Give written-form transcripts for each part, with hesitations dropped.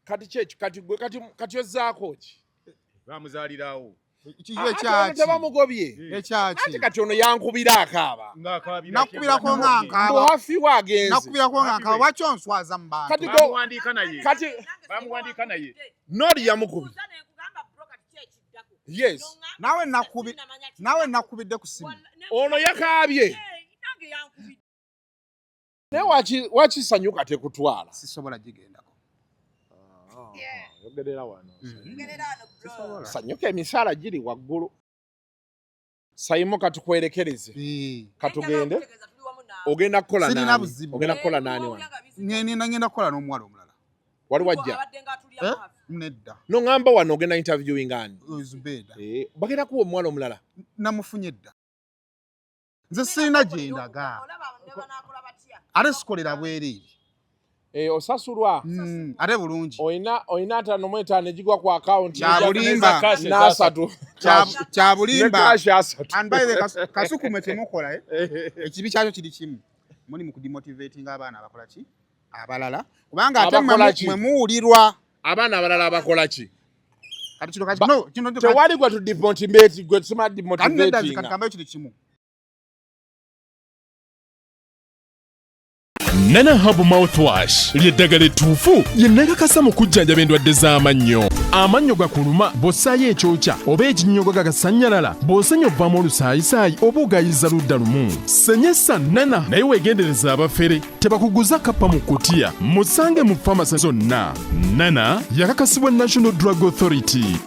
Kati kyekyo, kati gwe kati kati ozzaako ki? Bamuzaalirawo. Kiyo Ah, ate ono ekyaki? tebamugobye. Ekyaki? Ate kati ono yankubira akaaba. Ng'akaabira. Nakubirako nga nkaaba. Mbu hafi we agenze. Nakubirako nga nkaaba. Lwaki onswaza mu bantu? Kati Bamuwandiika naye. Kati Bamuwandiika naye. Nori yamukubye. Yes. Naawe nakubidde ku simu. Ono yakaabye. Naye waki Sanyuka tekutwala? Sisobola gigendako. Yogerera wano. Sisobola. Sanyuka emisaala giri waggulu. Saimo katukwerekereze. Katugende. Ogenda kukola Sirina nani? buzibu. Ogenda kukola nani wano? Ngenda kukola n'omuwala omulala. Wali wajja? Nedda. No ngamba wano ogenda interviewing ani? Zubeda. Bagenda kuwa omuwala omulala. Namufunye dda. Nze sirina gye ndaga. Ate sikolera bwereere. Osasulwa. Ate bulungi. Olina 55 egigwa ku account. Kya bulimba. N'asatu. Kya bulimba. Ne cash asatu. And by the way, Kasuku temukola, Ekibi kyakyo kiri kimu. Muli mu kudemotivating abaana abakola ki? Abalala. Kubanga ate mwe muwulirwa. Abaana abalala abakola ki? Kati kino kati no, kino tewali gwe tudemotivate, gwe tusoma demotivating. Kati kambayo kiri kimu. Nana Herbal Mouthwash ly'eddagala ettuufu lye nakakasa mu kujjanjaba endwadde z'amannyo. Amannyo gakuluma bw'ossaayo ekyokya oba ekinnyogo gagasannyalala, bw'osenya ovaamu olusaayisaayi oba ogayiza ludda lumu. Senyesa Nana naye weegendereza abafere tebakuguza kappa mu kutiya. Musange mu famasi zonna. Nana yakakasibwa National Drug Authority.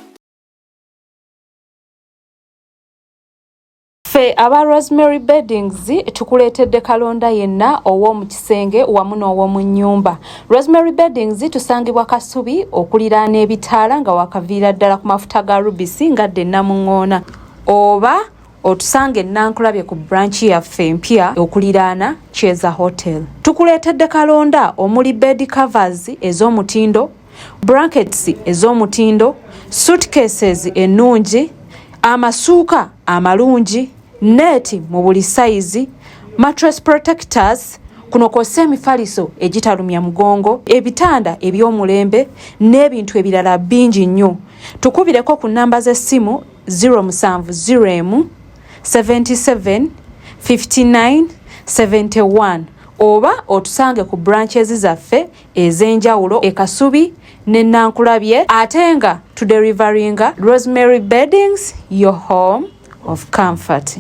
Ffe aba Rosemary Beddings tukuleetedde kalonda yenna ow'omu kisenge wamu n'ow'omu nnyumba. Rosemary Beddings tusangibwa Kasubi okuliraana ebitaala nga wakaviira ddala ku mafuta ga Rubisi nga dde Namuŋŋoona, oba otusange Nankulabye ku branch yaffe empya okuliraana Cheza Hotel. Tukuleetedde kalonda omuli bed covers ez'omutindo, blankets ez'omutindo, suitcases ennungi, amasuuka amalungi, neeti mu buli sayizi, mattress protectors, kuno kw'ossa emifaliso egitalumya mugongo, ebitanda eby'omulembe n'ebintu ebirala bingi nnyo. Tukubireko ku nnamba z'essimu 0701 77 59 71 oba otusange ku branches zaffe ez'enjawulo e Kasubi ne Nankulabye, ate nga tudeliveringa Rosemary Beddings, your home of comfort.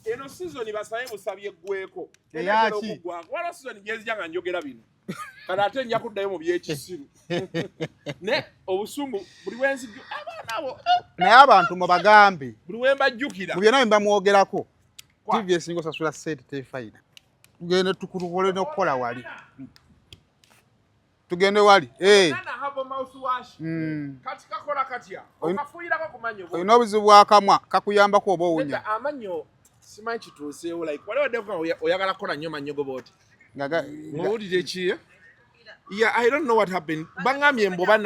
Eno season basaye busabye ggweko. Eyaki? Waliwo season gyenzija nga njogera bino. Kale ate nja kuddayo mu by'ekisiru. Ne obusungu buli we nzijju, abaana abo, Naye abantu mubagambe. Buli we mbajjukira. Mu byonna bye mbamwogerako, TV esinga osasula ssente tefayina. Tugende tukole n'okukola wali. Tugende wali. Nana Herbal Mouthwash. Kati kakola katya? Okafuuyirako ku mannyo. Olina obuzibu bw'akamwa, kakuyambako oba owunya? Nedda, amannyo simanyi kituuseewo, like, wali waddeko nga oyagala kukola nnyo mannyo go bw'oti. Ng'owulira ki? Yeah, I don't know what happened. Bangambye mbu oba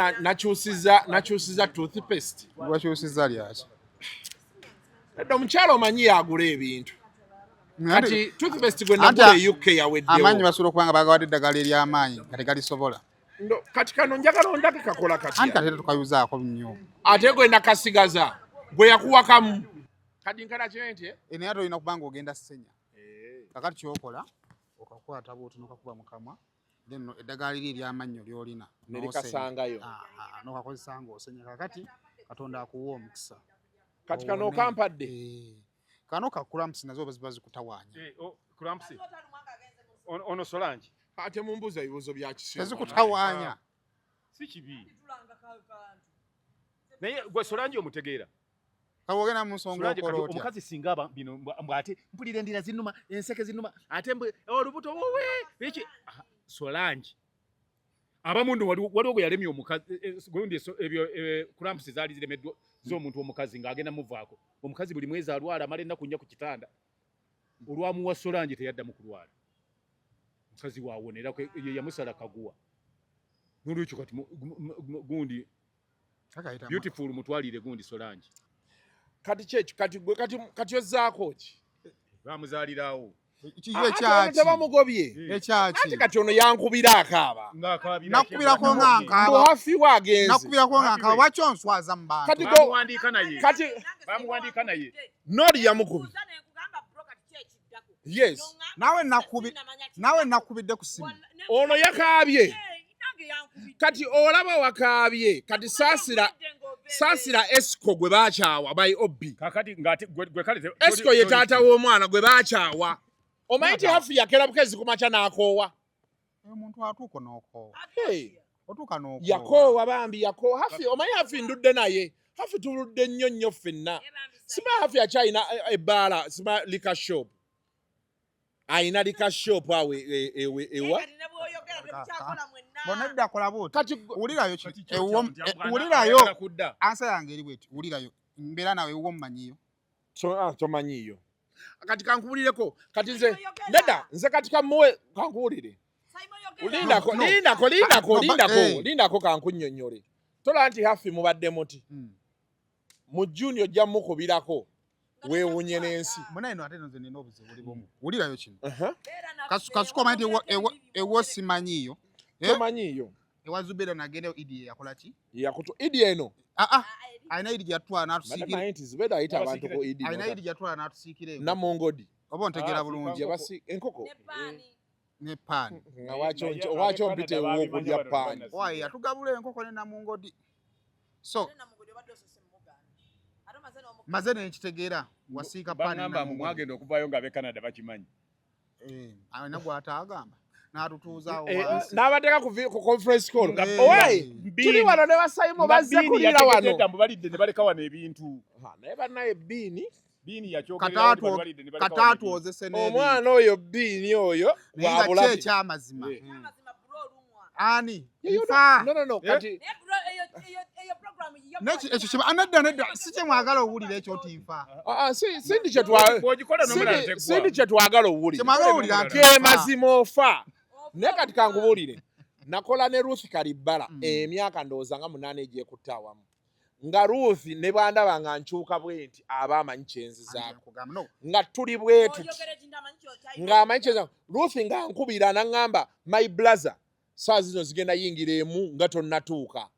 nakyusiza toothpaste. Wakyusiza lyaki? Nedda, omukyala omanyi yagula ebintu. Kati toothpaste gwe nagula e UK yaweddewo. Amannyo basobola okuba nga bagawadde eddagala ery'amaanyi nga tegalisobola. Ndo, kati kano njagala ondage kakola katya. Anti kati tukayuzaako nnyo. Ate gwe nakasigaza, gwe yakuwa kamu. Kati nkala kye nti? Naye ate olina kuba ng'ogenda ssenya. Kakati ky'okola, okakwata bw'oti n'okakuba mu kamwa, then no, eddagala liri ery'amannyo ly'olina, Ne likasangayo. N'okakozesa ng'osenya. Kakati Katonda akuwa omukisa. Kati kano Owone. okampadde? Kano ka cramps nazo ziba zikutawaanya. Cramps. Ono Solange. Ate mumbuuza ebibuuzo bya kisiru. Tezikutawaanya. Si kibi. Naye gwe Solange omutegeera? Kawogenda mu nsonga Solange okola kati otya? Omukazi singa aba bino mbu ate mpulira endira zinnuma, enseke zinnuma, ate mbu olubuto wowe biki. Ah, Solange abamu nno waliwo gwe yalemye omukazi, gundi ebyo cramps zaali ziremeddwa z'omuntu omukazi ng'agenda muvaako. Omukazi buli mwezi alwala, amala ennaku 4 ku kitanda. Olwamuwa Solange teyaddamu kulwala. Mukazi waawonera ye yamusala kaguwa. N'olwekyo kati gundi Beautiful mutwalire gundi Solange. Kati kyekyo, kati gwe, kati ozzaako ki? Bamuzaalirawo. Kiyo Ate ono ekyaki? tebamugobye. Ekyaki? Ate kati ono yankubira akaaba. Ng'akaabira Nakubirako nga nkaaba. Mbu hafi we agenze. Nakubirako nga nkaaba. Lwaki onswaza mu bantu? Kati Bamuwandiika naye. Kati Bamuwandiika naye. Nori yamukubye. Yes. Naawe nakubidde ku simu. Ono yakaabye. Kati olaba wakaabye. Kati saasira Esco gwe baakyawa by Obbi. Kakati ng'ate gwe kale Esco ye taata w'omwana gwe baakyawa. Omanyi nti Hafi yakera bukezi ku makya n'akoowa. Omuntu atuuka n'okoowa. Hey. Otuuka n'okoowa. Yakoowa bambi, yakoowa. Hafi, omanyi Hafi ndudde naye. Hafi tuludde nnyo nnyo ffenna. Sima Hafi akyalina ebbaala, sima liquor shop. Ayina liquor shop awo ewa. Bonna edda kola bw'oti. Kati wulirayo Kati ewuwo wulirayo. ayagala kudda. Ansa yange eri bw'eti, wulirayo. Mbeera nawe ewuwo mmanyiyo. Tomanyiyo. Kati kankubulireko. Kati nze, nedda, nze kati kamuwe, kankuwulire. Lindako, No, no. lindako, lindako, No, lindako, eh. lindako kankunnyonnyole. Tola nti Hafi mubadde muti. Mu June ojja mukubirako. Weewuunye n'ensi. Muna eno ate nze nina obuzibu buli bumu. Wulirayo kino. Kasuku omanyi nti ewo simanyiiyo. Tomanyiiyo. Ewa Zubeda nagendeyo Idi yakola ki? Idi eno. Alina Idi gy'atwala n'atusiikira. Madam Auntie Zubeda ayita abantu ku Idi. Alina Idi gy'atwala n'atusiikira enkoko. Namungodi. Oba ontegeera bulungi. Enkoko. Ne paani. Nga waaki ompita ewuwo okulya paani? Waayi, yatugabula enkoko ne Namungodi. So, maze ne nkitegeera, wasiika paani Bangamba mbu Namungodi. mwagenda okuvaayo ng'ab'e Canada bakimanyi. Alina gw'ataagamba. N'atutuuza awo wansi. N'abateeka ku conference call. Owaaye, tuli wano ne basayimo Nga bazze Biini kulira yategedde wano. dda mbu balidde ne baleka wano ebintu. Naye bannaye Biini. Biini yakyogerera nti bano balidde ne baleka wano Kata ebintu. atwozese n'ebintu. Omwana oyo Biini oyo Naye nga wa bulabe. ki ekyamazima? Ani? Ye, Nfa. No, no, no, kati Neki, ekyo kiba, nedda, nedda, si kye mwagala owulira ekyo nti nfa. Sindi kye Bw'ogikola n'omulala teggwa. sindi kye twagala owulira. Kye mwagala owulira nti Ge nfa. mazima ofa. Naye kati kankubuulire. Nakola ne Ruth Kalibbala emyaka ndowooza nga 8 egyekutte awamu. Nga Ruth ne bw'andaba nga nkyuka bwe nti aba amanyi kye nzizaako. Nga tuli bwe tuti. Nga amanyi kye nzizaako. Ruth nga nkubira n'aŋŋamba, my brother, ssaawa zino zigenda yingira emu nga tonnatuuka.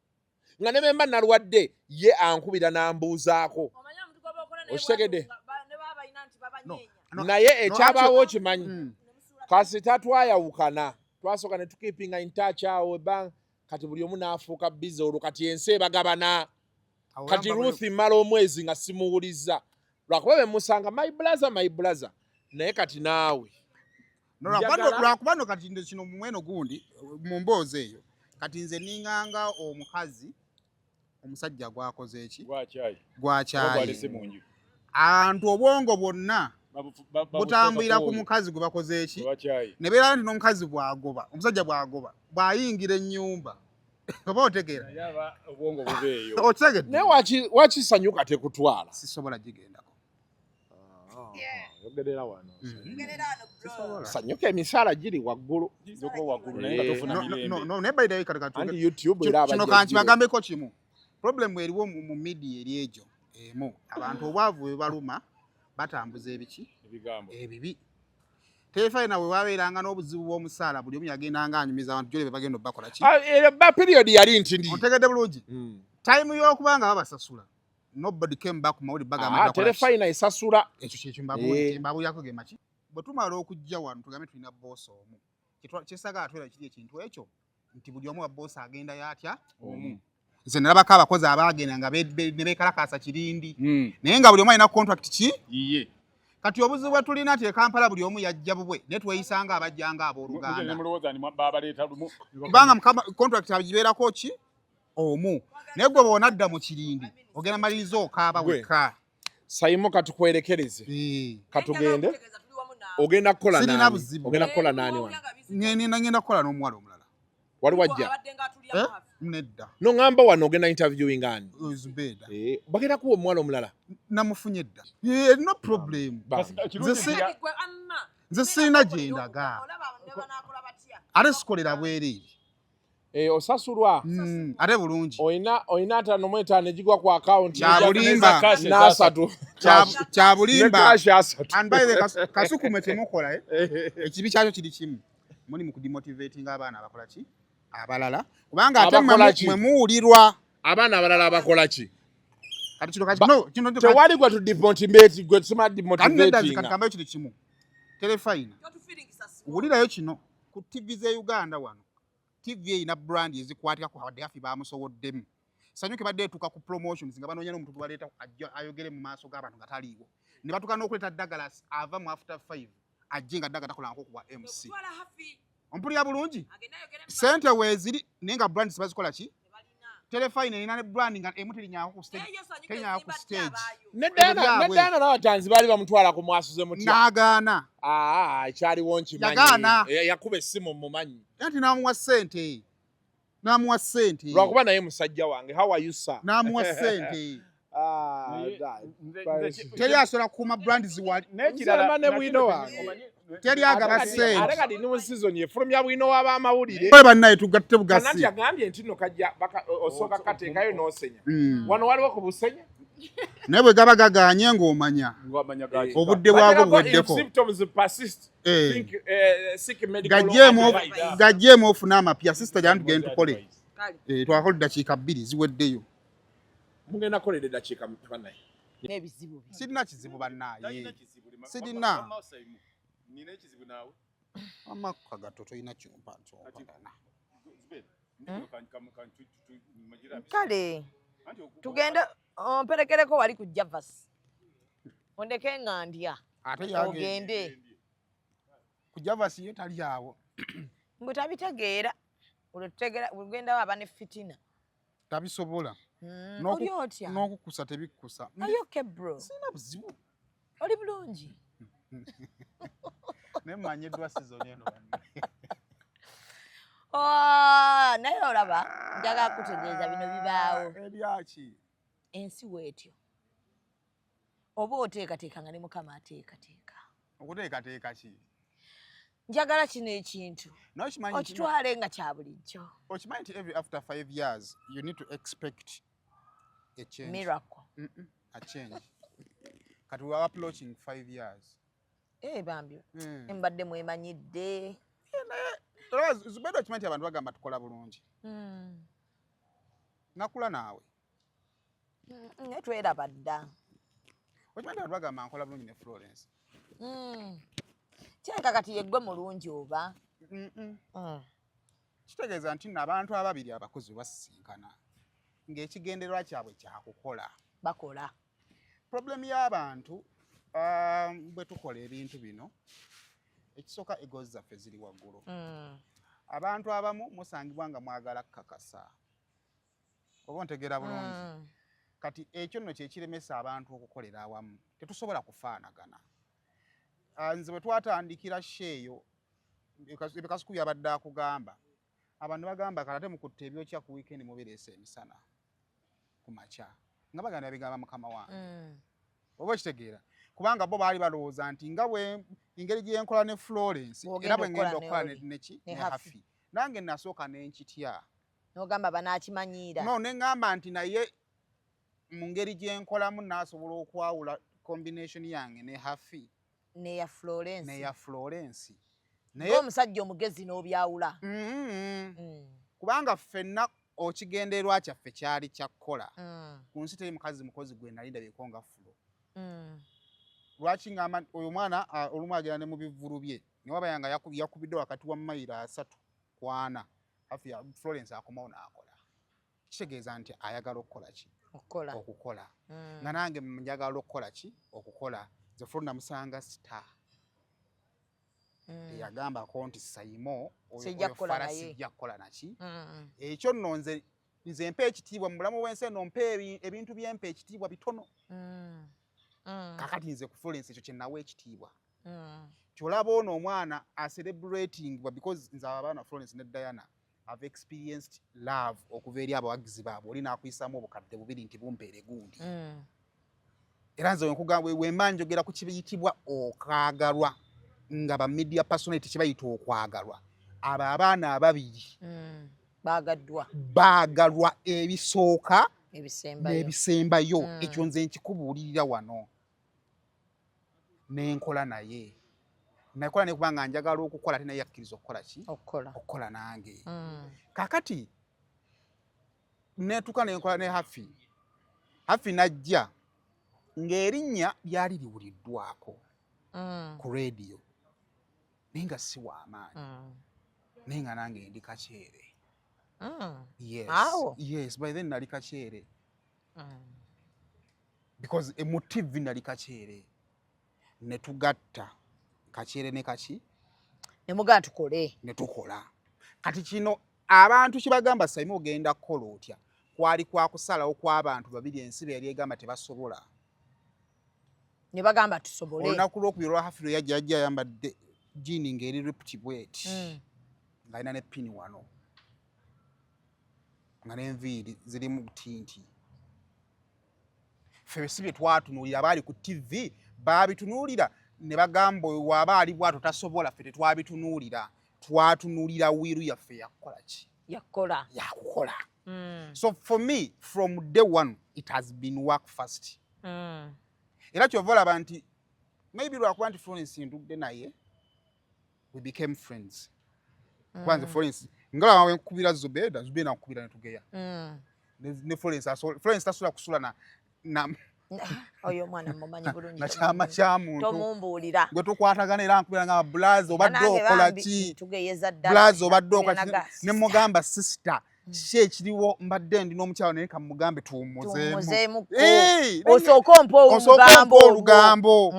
Nga ne bwe mba nalwadde ye ankubira n'ambuuzaako. Okitegedde? Naye ekyabaawo okimanyi. Kasita twayawukana, twasooka ne tukeepinga in touch awo ebbanga, kati buli omu n'afuuka busy olwo kati ensi ebagabana. Kati Ruth mmala omwezi nga simuwulizza. Lwakuba be musanga, my brother, my brother. Naye kati naawe. No, lwakuba nno kati nze kino mweno gundi, mu mboozi eyo. Kati nze ninganga omukazi, omusajja gwakoze eki? Gwakyaye. Gwakyaye. Gwalese mu nju. Abantu obwongo bwonna butambulira ku mukazi gwe bakoze eki? Gwakyaye. Ne beera nti n'omukazi bw'agoba, omusajja bw'agoba, bw'ayingira ennyumba. Oba otegeera? Naye aba obwongo bubeeyo. Okitegedde? Naye wakisanyuka tekutwala. Sisobola gigendako. Yogerera wano. Sanyuka emisaala giri waggulu. Giyinza okuba waggulu naye nga tofuna No, no, mirembe. no, no, naye by the way, kati Anti YouTube era kino abajja kankibagambeko kimu. Problem eriwo mu media eri egyo emu. Abantu obwavu bwe baluma batambuza ebiki? Ebigambo. Ebibi. Terefayina bwe babeeranga n'obuzibu bw'omusaala buli omu yagendanga anyumiza abantu gy'oli be bagenda obbakola ki? Era ba period yali nti ndi. Ontegedde bulungi? Time y'okuba nga babasasula. Nobody came back ku mawulire bagamba bakola ki? Terefayina esasula. Ekyo kye mbabuulirako ge maki. Bwe tumala okujja wano tugambe tulina boss omu. Kyesagala twera kiri ekintu ekyo nti buli omu wa boss agenda yatya? Omu. Nze nalabako abakozi abaagenda nga ne beekalakaasa kirindi. Naye nga buli omu alina contract ki? Yiye. Kati obuzibu bwe tulina nti e Kampala buli omu yajja bubwe, naye tweyisanga abajjanga abooluganda. Kubanga mukama contract agibeerako ki omu, naye gwe bw'onadda mu kirindi ogenda maliriza okaaba wekka. Saimo katukwerekereze katugende ogenda kukola nani? Ogenda kukola nani wano? Ngenda kukola n'omuwala omulala. Wali wajja? Eh? Nedda. No ngamba wano ogenda interviewing ani? Zubeda. Eh, bagenda kuwa omuwala omulala. Namufunye dda. Eh, no problem. Nze sirina gye ndaga. Ate sikolera bwereere. Eh, osasulwa ate bulungi olina 55 egigwa ku akawunti kyabulimba n'asatu kyabulimba. And by the kasukume kyemukola eh, ekibi kyakyo kiri kimu, muli mu kudemotivatinga abaana abakola ki abalala, kubanga ate mwe muwulirwa abaana abalala abakola ki. Kati kino kati no kino tewali gwe tudemotivate, gwe tusima demotivating. Kati kambayo kiri kimu, terefayina wulirayo kino ku TV ze Uganda wano. TV erina brand ezikwatira ku Howard Haffy bamusowoddemu. Sanyuke badde etuuka ku promotions nga banoonya n'omuntu gwe baleeta ayogere mu maaso g'abantu nga taliiwo. Ne batuuka n'okuleeta Douglas ava mu after 5 ajje nga Douglas takolangako ku bwa MC. Ompulira bulungi? Ssente weeziri naye nga brands bazikola ki? Terefayina erina ne brand nga emu terinyako ku stage. Terinyako ku stage. Ne Diana n'abatanzi baali bamutwala ku mwasuze mutya. N'agaana. Ekyaliwo nkimanyi. Yagaana. Yakuba essimu mumanyi. Anti n'amuwa ssente. N'amuwa ssente. Lwakuba naye musajja wange. How are you sir? N'amuwa ssente. Teri asobola kukuuma brand ziwali. N'ekirala ne bwino wange. Teri agaba ssente. Ate kati new season efulumya bwino w'abamawulire. Kale bannaye tugatte bugasi. Kanati yagambye nti nno kajja osooka kateekayo n'osenya. Wano waliwo ku busenya. Naye bwe gaba gagaanye ng'omanya obudde bwagwo buweddeko. Gajjeemu ofune amapya. Sister jangu tugende tukole. Twakola eddakiika 2 ziweddeyo. Mugenda kukolera eddakiika bannaye. Sirina kizibu bannaye. Sirina. Amaka gato tolina kyompa nkyompa. Kale tugende omperekereko wali ku Javas. Ondeke nga ndya. Ogende. Ku Javas ye tali awo. Mbu tabitegeera. Olugenda aba ne fitina. Tabisobola. Oli otya? N'okukusa tebikusa. Are you okay bro? Sirina buzibu. Oli bulungi. Naye mmanyiddwa season eno. Oh, naye olaba njagala kutegeeza bino bibaawo. Ebyaki? Ensi weetyo. Oba oteekateeka nga ne Mukama ateekateeka. Okuteekateeka ki? Njagala kino ekintu. Okitwale nga kya bulijjo. Okimanyi nti every after 5 years you need to expect a change. Miracle. A change. Kati we are approaching 5 years. Eh bambi. Mbadde mwemanyidde. Zubeda okimanyi nti abantu bagamba tukola bulungi. Nakula naawe. Naye tweraba dda. Okimanyi nti abantu bagamba nkola bulungi ne Florence. Kirabika kati yeggwe mulungi oba? Kitegeeza nti nno abantu ababiri abakozi basisinkana ng'ekigendererwa kyabwe kyakukola. Bakola. Problem y'abantu bwe tukola ebintu bino, ekisooka egos zaffe ziri waggulu. Abantu abamu musangibwa nga mwagala kukakasa. Oba ontegeera bulungi. Kati ekyo nno kye kiremesa abantu okukolera awamu. Tetusobola kufaanagana. Nze bwe twatandikira show eyo, ebikasuku byabadde akugamba. Abantu bagamba kale ate mukutte ebyokya ku weekend mubireese emisana ku makya. Nga baganda bigamba mukama wange. Oba okitegeera. Kubanga bo baali balowooza nti nga bwe engeri gye nkola ne Florence, era bwe ngenda okukola ne Haffy. Nange nasooka ne nkitya. N'ogamba banaakimanyiira. No, ne ŋŋamba nti naye mu ngeri gye nkolamu naasobola okwawula combination yange ne Haffy. N'eya Florence. N'eya Florence. Naye omusajja omugezi n'obyawula. Kubanga ffenna okigendererwa kyaffe kyali kya kukola. Ku nsi teri mukazi mukozi gwe nali ndabyeko nga Flo. Lwaki ngamba oyo mwana olumu agenda ne mu bivvulu bye ne waba nga yakubidde wakati wa mayiro 3 ku 4, Haffy Florence akomawo n'akola. Kitegeeza nti ayagala okukola ki? Okukola. Okukola. Nga nange njagala okukola ki? Okukola. Nze Flo namusanga star. Teyagambako nti Saimo Sijja oyo kukola fala naye. Sijja kukola naki. Ekyo nno nze mpa ekitiibwa mu bulamu bw'ensi eno, mpa ebintu byempa ekitiibwa bitono. Kakati nze ku Florence ekyo kye nawa ekitiibwa. Kyolaba ono omwana acelebratingibwa because nze abo abaana Florence ne Diana have experienced love okuva eri abawagizi baabwe, oli n'akuyisaamu obukadde 2 nti bumpeere gundi. Era nze wenkugamba wemba njogera ku kibiyitibwa okwagalwa nga ba media personality kibayita okwagalwa, abo abaana ababiri Baagaddwa. Baagalwa ebisooka ebisembayo. N'ebisembayo. Ekyo nze nkikubuulirira wano nenkola naye, nakola naye kubanga njagala okukola, ate naye yakkiriza okukola ki? Okukola. Okukola nange. Kakati netuuka nenkola ne Hafi. Hafi najja ng'erinnya lyali liwuliddwako ku radio naye nga si w'amaanyi, naye nga nange ndi kakyere. Yes. Awo? Yes, by then nali kakyere because mu TV nali kakyere, ne tugatta kakyere ne kaki. Ne mugaa tukole. Ne tukola. Kati kino abantu kibagamba, Saimo ogenda kukola otya? Kwali kwa kusalawo kw'abantu babiri, ensi be yali egamba tebasobola. Ne bagamba tusobole. Olunaku lwokubiri olwa Hafi lwe yajja, yajja ayambadde jean ng'eri ripped bweti, ng'alina ne pini wano, nga n'enviiri zirimu tinti. Ffe si bye twatunuulira, abaali ku TV baabitunuulira ne bagamba oyo waaba ali bwato tasobola. Ffe tetwabitunuulira, twatunuulira will yaffe yakukola ki? Yakukola. Yakukola. So for me, from day one it has been work first. Era kyova olaba nti maybe lwakuba nti Florence ndudde naye, we became friends, kuba nze Florence ngalaba wenkubira Zubeda, Zubeda nkubira netugeya. Ne Florence Florence tasobola kusula na Oyo omwana mumanyi bulungi. Na kyama kya muntu. Tomumbuulira. Gwe tukwatagana era nkubira nga, "Blaza, obadde Nange okola bambi, ki?" tugeyeza ddala. "Blaza, obadde okola ki?" Naga, Ne mugamba, "Sister, ki ekiriwo? Mbadde ndi n'omukyalo, naye kamugambe tuwummuzeemu." Tuwummuzeemuko. Eh, osooke ompa osooke olugambo ompa olwo. olugambo.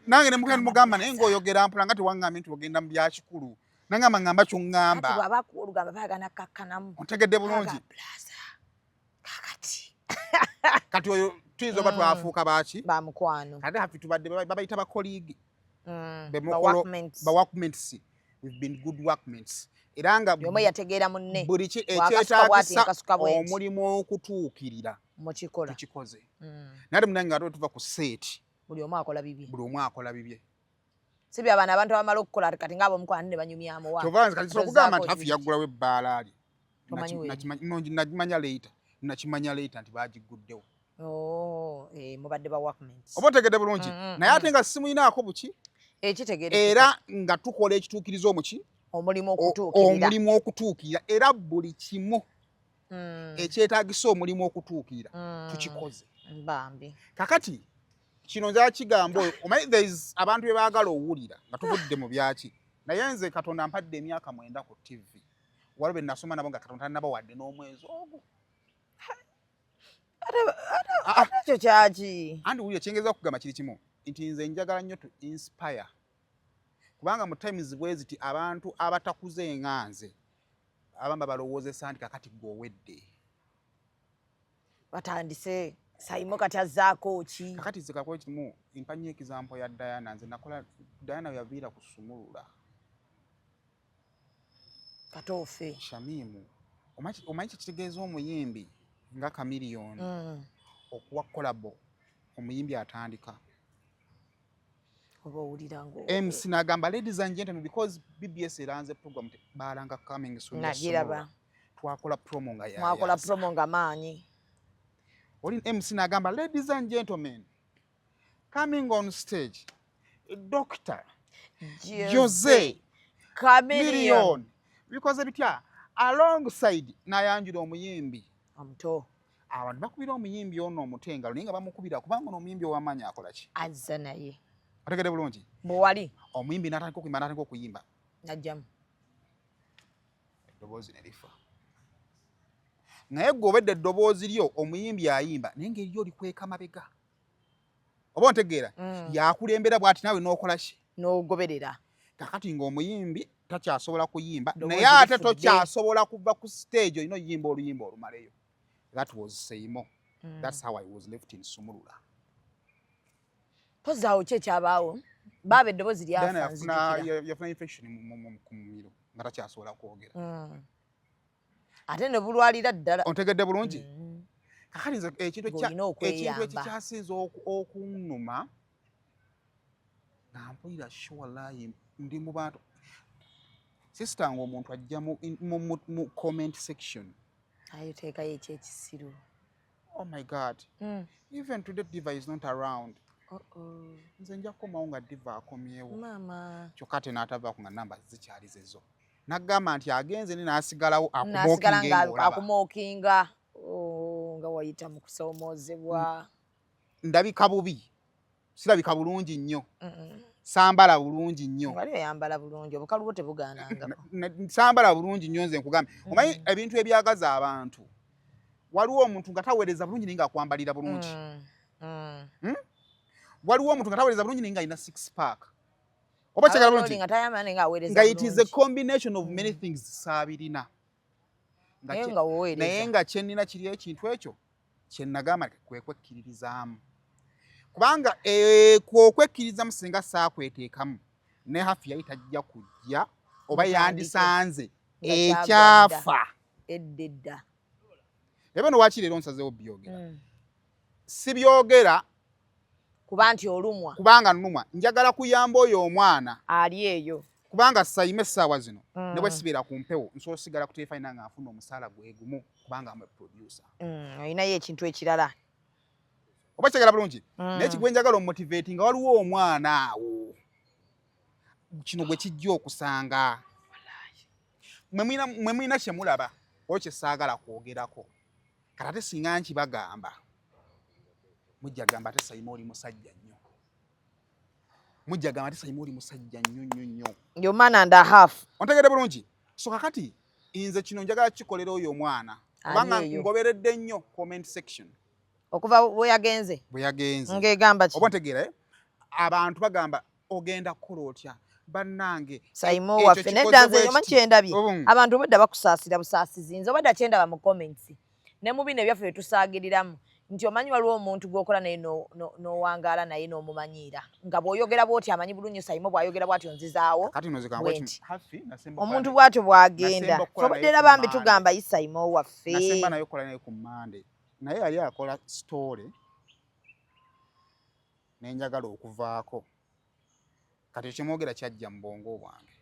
Nange ne mugenda mugamba, naye ng'oyogera mpola nga tewaŋŋambye nti ogenda mu byakikulu. Nangamba, "Ŋŋamba Kati ky'oŋŋamba." bw'aba akuwa olugambo baagana kakkanamu. Ontegedde bulungi? Aga, "Blaza, kakati." Kati oyo tuyinza oba twafuuka baaki? Bamukwano. Kati Hafi tubadde babayita bacolleague. Ba workmates. Ba workmates. We've been good workmates era nga buli omu yategeera munne. Buli ki Bw'akasuka bw'ati, ekyetaagisa nkasuka bwenti. omulimu okutuukirira mukikola. Tukikoze. Naye ate munange, nga tuva ku set, buli omu akola bibye. Buli omu akola bibye. Si bya bano abantu abamala okukola kati ng'ab'omukwano ne banyumyamu wa. Kyova nze kati sobola okugamba nti Tozaako Hafi kibiri. Yaggulawo ebbaala lye. Tomanyi weeri. No, nagimanya later, nakimanya later nti bagiguddewo. Oh, eh, mubadde ba workmates. Oba otegedde bulungi? Naye ate nga simuyinaako buki. Ekitegeerekeka. Era nga tukola ekituukiriza omuki omulimu okutuukirira. Omulimu okutuukirira, era buli kimu ekyetaagisa omulimu okutuukirira tukikoze. Bambi. Kakati kino nzala kigamba oyo, omanyi there is abantu bye baagala owulira nga tuvudde mu byaki, naye nze Katonda mpadde emyaka 9 ku TV, waliwo be nasoma nabo nga Katonda tannabawadde n'omwezi ogwo. Ah, ah. Ekyo kyaki? Anti wulira, kyengeza okugamba kiri kimu nti nze njagala nnyo to inspire, kubanga mu times bwe ziti abantu abatakuze nga nze abamba balowoozesa nti kakati gwe owedde. Batandise, Saimo kati azzaako ki? Kakati nze kakuwa kimu, mpa nnyo example ya Diana. Nze nakola Diana we yaviira ku Sumulula. Katoofe. Shamimu, omanyi kyekitegeeza omuyimbi nga Chameleone okuwa collabo omuyimbi atandika? Oba owulira nga MC n'agamba, "Ladies and gentlemen," because BBS eranze program balanga coming soon ya Nagiraba. Sumulula. Twakola promo nga mwakola yayaza. Promo nga maanyi. Oli MC n'agamba, "Ladies and gentlemen, coming on stage, Dr. Jose Chameleone." Million bikoze bitya alongside n'ayanjula omuyimbi omuto. Abantu bakubira omuyimbi ono omuto engalo, naye nga bamukubira kubanga ono omuyimbi ow'amaanyi akola ki? Azza naye. Otegedde bulungi? Bwewali. Omuyimbi n'atandika okuyimba, n'atandika okuyimba. Najjamu. Eddoboozi ne lifa, naye gwe obedde eddoboozi lyo omuyimbi ayimba, naye ng'eryo olikweka mabega. Oba ontegeera? Yakulembera bw'ati naawe n'okola ki? N'ogoberera. Kakati ng'omuyimbi takyasobola kuyimba, Ddoboozi naye ate lifudde. tokyasobola kuva ku stage, olina oyimba oluyimba olumaleyo. That was Seimo. That's how I was left in Sumulula. Pozi awo ki ekyabaawo? Baaba eddoboozi Diana lyafa, yafuna nzijukira. yafuna infection ku mumiro nga takyasobola kwogera. Ate ne bulwalira ddala. Ontegedde bulungi? Kakati nze ekintu Ng'olina okweyamba. ekintu ekikyasinze okunnuma nga mpulira sure ndi mu bantu, sister, ng'omuntu ajja mu comment section. Ayo teekayo ekyekisiru. Oh my God. Even today Diva is not around. Oh-oh. Nze nja kukomawo nga Diva akomyewo. Maama. Kyokka ate n'atavaako nga namba zikyali zezo, n'agamba nti agenze ne n'asigalawo Nasigala akumockinga nga ng'olaba. akumockinga. Oh, nga wayita mu kusoomoozebwa. Ndabika bubi, sirabika bulungi nnyo, sambala bulungi nnyo. Wali oyambala bulungi, obukalu bwo tebugaanangako. Sambala bulungi nnyo. Nze nkugambe, omanyi ebintu ebyagaza abantu, waliwo omuntu nga taweereza bulungi naye ng'akwambalira bulungi. Waliwo omuntu nga taweereza bulungi naye ng'alina six pack, oba kyagala Oli bulungi nga tayambala naye ng'aweereza nga it is a bulungi. combination of many things. Saabirina. Nga Naye nga woweereza. Naye nga kyenina kiri ekintu ekyo kyenagamba kwe kwekkiririzaamu, kubanga kwokwekkirizamu singa saakweteekamu ne Hafi yali tajja kujja oba Mutandike. yandisanze Nga kyagwa ekyafa edda edda. Eba no waki leero nsazeewo byogera, sibyogera Kuba nti olumwa. Kubanga nnumwa, njagala kuyamba oyo omwana ali eyo. Kubanga Sayime essaawa zino ne bwe sibeera ku mpewo, nsobola osigala ku terefayina nga nfuna omusaala gwe gumu, kubanga am a producer. Olinayo ekintu ekirala. Oba kyagala bulungi? Naye kigwe njagala omotivate nga waliwo omwana awo kino gwe kijja okusanga. Mwe mulina kye mulaba oba kye saagala kwogerako. Kati ate singa nkibagamba, mujja gamba ate Sayima oli musajja nnyo, mujja gamba ate Sayima oli musajja nnyo nnyo nnyo. Yo man and a half. Ontegedde bulungi? So kakati nze kino njagala kikolera oyo omwana, kubanga Ali eyo. ngoberedde nnyo comment section. Okuva bwe yagenze. Bwe yagenze. Ng'egamba ki? Oba ntegeera, eh? Abantu bagamba ogenda kukola otya, bannange? Saimo Ekyo waffe kikoze nedda, nze bwe omanyi kiti. kyendabye, abantu obwedda bakusaasira busaasizi. Nze obwedda kyendaba mu comments ne mu bino ebyaffe bye tusaagiriramu nti omanyi waliwo omuntu gw'okola naye n'owangaala naye n'omumanyiira nga bw'oyogera bw'oti amanyi bulungi Saimo bw'ayogera bw'atyo nzizaawo Kati nno zigamba bwe ki? nti. Hafi, nasemba Omuntu okukola bw'atyo bw'agenda, nasemba okukola obadde naye era ku bambi Monday. tugamba yi Saimo waffe. Nasemba naye okukola naye ku Mande, naye yali akola story nenjagala okuvaako. Kati ekyemwogera kyajja mu bwongo bwange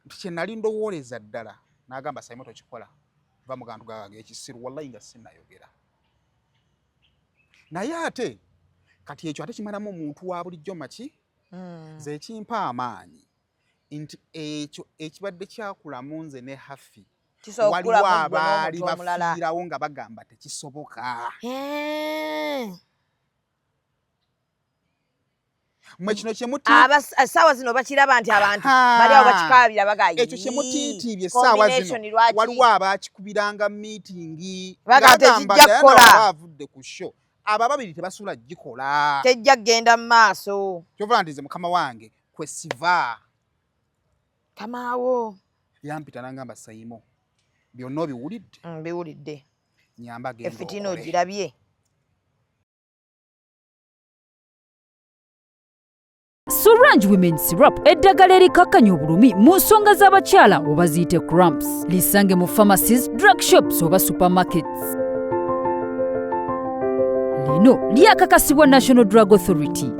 nti kye nali ndowooleza ddala, n'agamba, "Saimo, tokikola, va mu gantu gaga ag'ekisiru." Wallahi nga sinnayogera naye ate kati ekyo ate kimalamu omuntu wa bulijjo maki. Nze ekimpa amaanyi nti ekyo ekibadde kyakulamu nze ne Hafi, Kisobola waliwo okukulamu ggwe abaali n'omuntu omulala. bafiirawo nga bagamba tekisoboka. Mwe kino kyemuti Essaawa zino bakiraba nti abantu bali awo bakikaabira baga Ekyo kyemutiitiibye essaawa zino, waliwo abakikubiranga meeting. Baga tekijja kukola. Avudde ku show, abo ababiri tebasobola gikola. Tejja kgenda mu maaso. Kyova nti nze mukama wange kwe siva. Kamaawo. Yampita nangamba, "Saimo, byonna obiwulidde?" Mbiwulidde. "Nyamba, genda Efitiina okole." ogirabye. Sorange Women Syrup, eddagala erikakkanya obulumi mu nsonga z'abakyala oba ziyite cramps, lisange mu pharmacies, drug shops oba supermarkets. Lino lyakakasibwa National Drug Authority.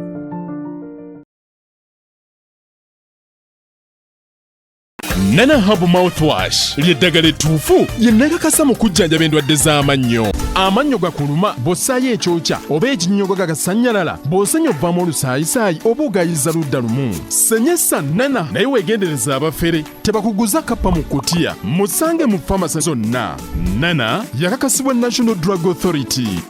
Nana Herbal Mouthwash lyeddagala ettuufu lye nakakasa mu kujjanjaba endwadde z'amannyo. Amannyo gakuluma, bw'ossaayo ekyokya oba ekinnyogo gagasannyalala, bw'osenya ovaamu olusaayisaayi oba ogayiza ludda lumu, senyesa Nana. Naye weegendereza abafere tebakuguza kappa mu kutiya. Musange mu famasi zonna. Nana yakakasibwa National Drug Authority.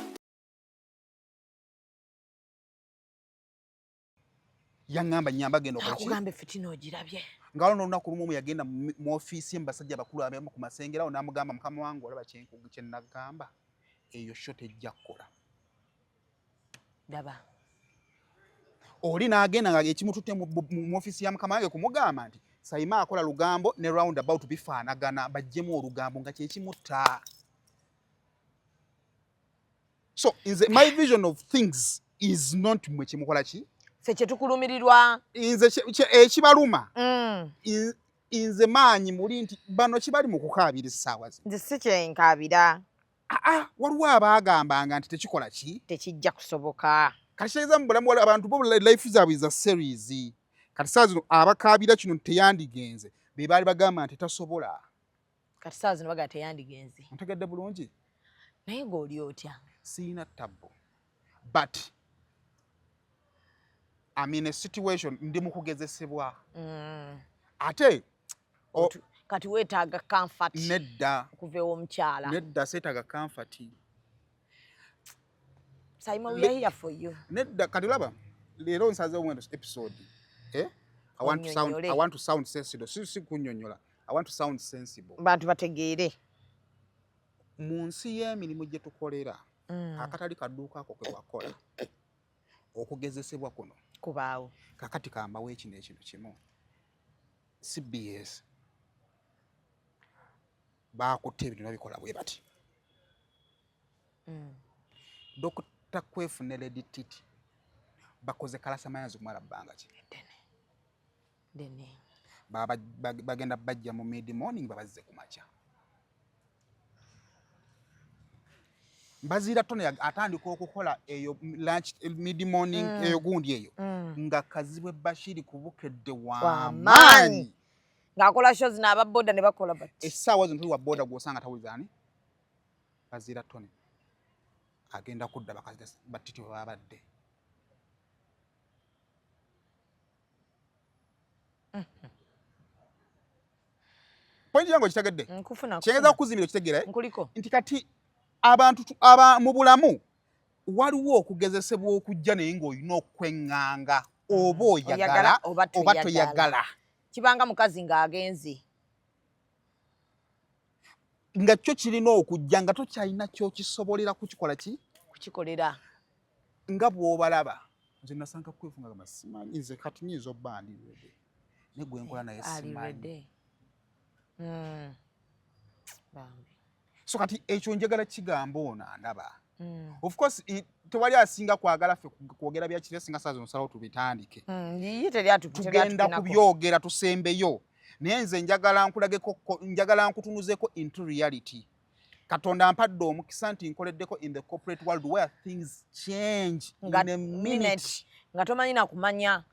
Yaŋŋamba, "Nyamba, genda okole ki?" Akugamba efitiina ogirabye. Nga waliwo n'olunaku lumu omu yagenda mu ofiisi ye mu basajja bakulu abamu ku Masengere awo, n'amugamba, "Mukama wange, olaba kye nagamba, eyo show tejja kukola." Daba. Oli n'agenda nga ekimututte mu ofiisi ya mukama wange kumugamba nti Saima akola lugambo ne round about bifaanagana, bajjemu olugambo nga kyekimutta. So nze my vision of things is not mwe kimukola ki ffe kyetukulumirirwa, nze ekibaluma. Nze maanyi muli nti bano kibali mu kukaabira essaawa zino. Nze si kyenkaabira. Aa, waliwo abaagambanga nti tekikola ki, tekijja kusoboka. Kati kitegeeza mu bulamu waliwo abantu bo life zaabwe za series. Kati saa zino abakaabira kino teyandigenze be baali bagamba nti tasobola. Kati saa zino bagala teyandigenze. Ntegedde bulungi. Naye ng'oli otya? Siina tabbo, but I'm in a situation, ndi mu kugezesebwa. Ate Kati weetaaga comfort Nedda. okuva ew'omukyala. Nedda, seetaaga comfort. Simon, we are here for you. Nedda, kati laba leero nsazeewo mweno episode, eh? I want to sound, Onnyonnyole. I want to sound sensible. Si kunnyonnyola, I want to sound sensible. Bantu bategeere. Mu nsi y'emirimu gye tukolera, akatali kadduuka ako ke wakola, okugezesebwa kuno Kubaawo. Kakati kambawo ekino ekintu kimu. CBS bakutte ebintu nabikola bwe bati. Dr Kwefu ne Lady Titi bakoze kalasamanyazi kumala bbanga ki? Ddene. Bagenda bajja mu mid morning, babazze ku makya. Mbaziira Tony atandika okukola eyo lunch, mid morning, eyo gundi eyo, nga Kazibwe Bashiri kubukedde Wamaanyi. wamaanyi. Ng'akola shows n'ababoda ne bakola bati. Essaawa zino tuli wa boda gw'osanga tawulizani Mbaziira Tony agenda kudda bakazi batiti bwe babadde. Point yange okitegedde? Nkufuna. Kyengeza okukuzimbira okitegeera, eh? Nkuliko. Nti kati abantu mu bulamu waliwo okugezesebwa okujja, naye ng'olina okweŋŋanga oba oyagala Oyagala oba oba toyagala. Toyagala. Kibanga mukazi ng'agenze. Nga kyo kirina okujja nga tokyalina kyokisobolera kukikola ki? Kukikolera. Nga bw'obalaba nze nasanga kwefunga gamba simanyi nze kati nyinza obba ndi ready, naye gwe nkola naye Ali simanyi. ready. Bambi. So kati ekyo njagala kigamba ono andaba. Of course tewali asinga kwagala ffe kwogera bya kiri, singa saa zino nsalawo tubitandike. Ye teri Tugenda atukinako. Kubyogera tusembeyo, naye nze njagala nkulageko njagala nkutunuzeko into reality. Katonda ampadde omukisa nti nkoleddeko in the corporate world where things change Nga in a minute. Minute. Nga tomanyi na kumanya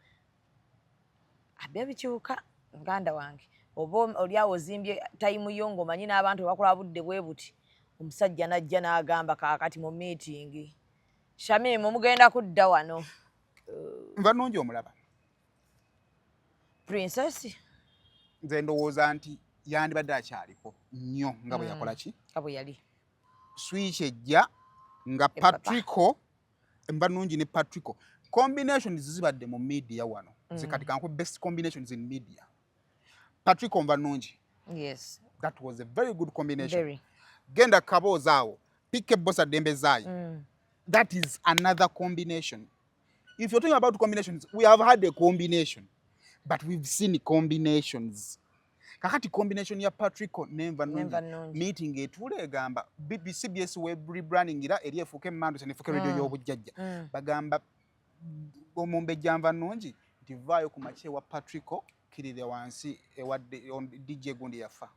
abya bikyuka. Muganda wange, oba oli awo ozimbye time yo ng'omanyi n'abantu bakola budde bwe buti, omusajja n'ajja n'agamba kaakati mu meeting, "Shamimu, mugenda kudda wano." Nva nnungi omulaba. Princess. Nze ndowooza nti yandibadde akyaliko nnyo nga bwe yakola ki? Nga bwe yali. Switch ejja nga Epapa. Patrico mba nnungi ne Patrico combinations zibadde mu media wano. Nze kati kankuwe best combinations in media: Patrico nva nnungi. That was a very good combination. Very. Genda kaboozi awo, PK Bosa Dembe Zai. That is another combination. If you're talking about combinations, we have had a combination, but we've seen combinations. Kakati combination ya Patrico nenva Nenva nungi, nnungi. Meeting etuula egamba CBS web rebranding era eri efuuke emmanduso nefuuke radio y'obujjajja. Bagamba omumbejja nva nnungi nti vaayo ku makya ewa Patrico, kirire wansi ewa DJ gundi yafa.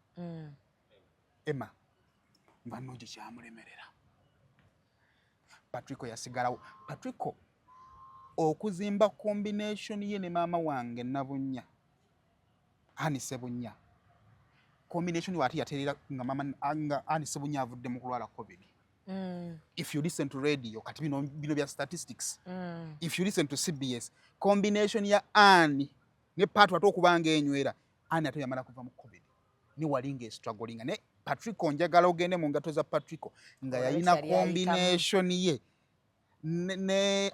Emma nva nnungi kyamulemerera. Patrico yasigalawo. Patrico okuzimba combination ye ne maama wange Nabunnya, Anne Ssebunya, combination waati yaterera nga mama nga Anne Ssebunya avudde mu kulwala COVID. If you listen to radio kati bino bya statistics. If you listen to CBS, combination ya Anne ne Patro ate okubanga enywera, Anne ate yamala kuva mu COVID ni wali nga struggling ne Patrico. Njagala ogende mu ngato za Patrico nga Olabe yalina kyali ayitamu. combination ye ne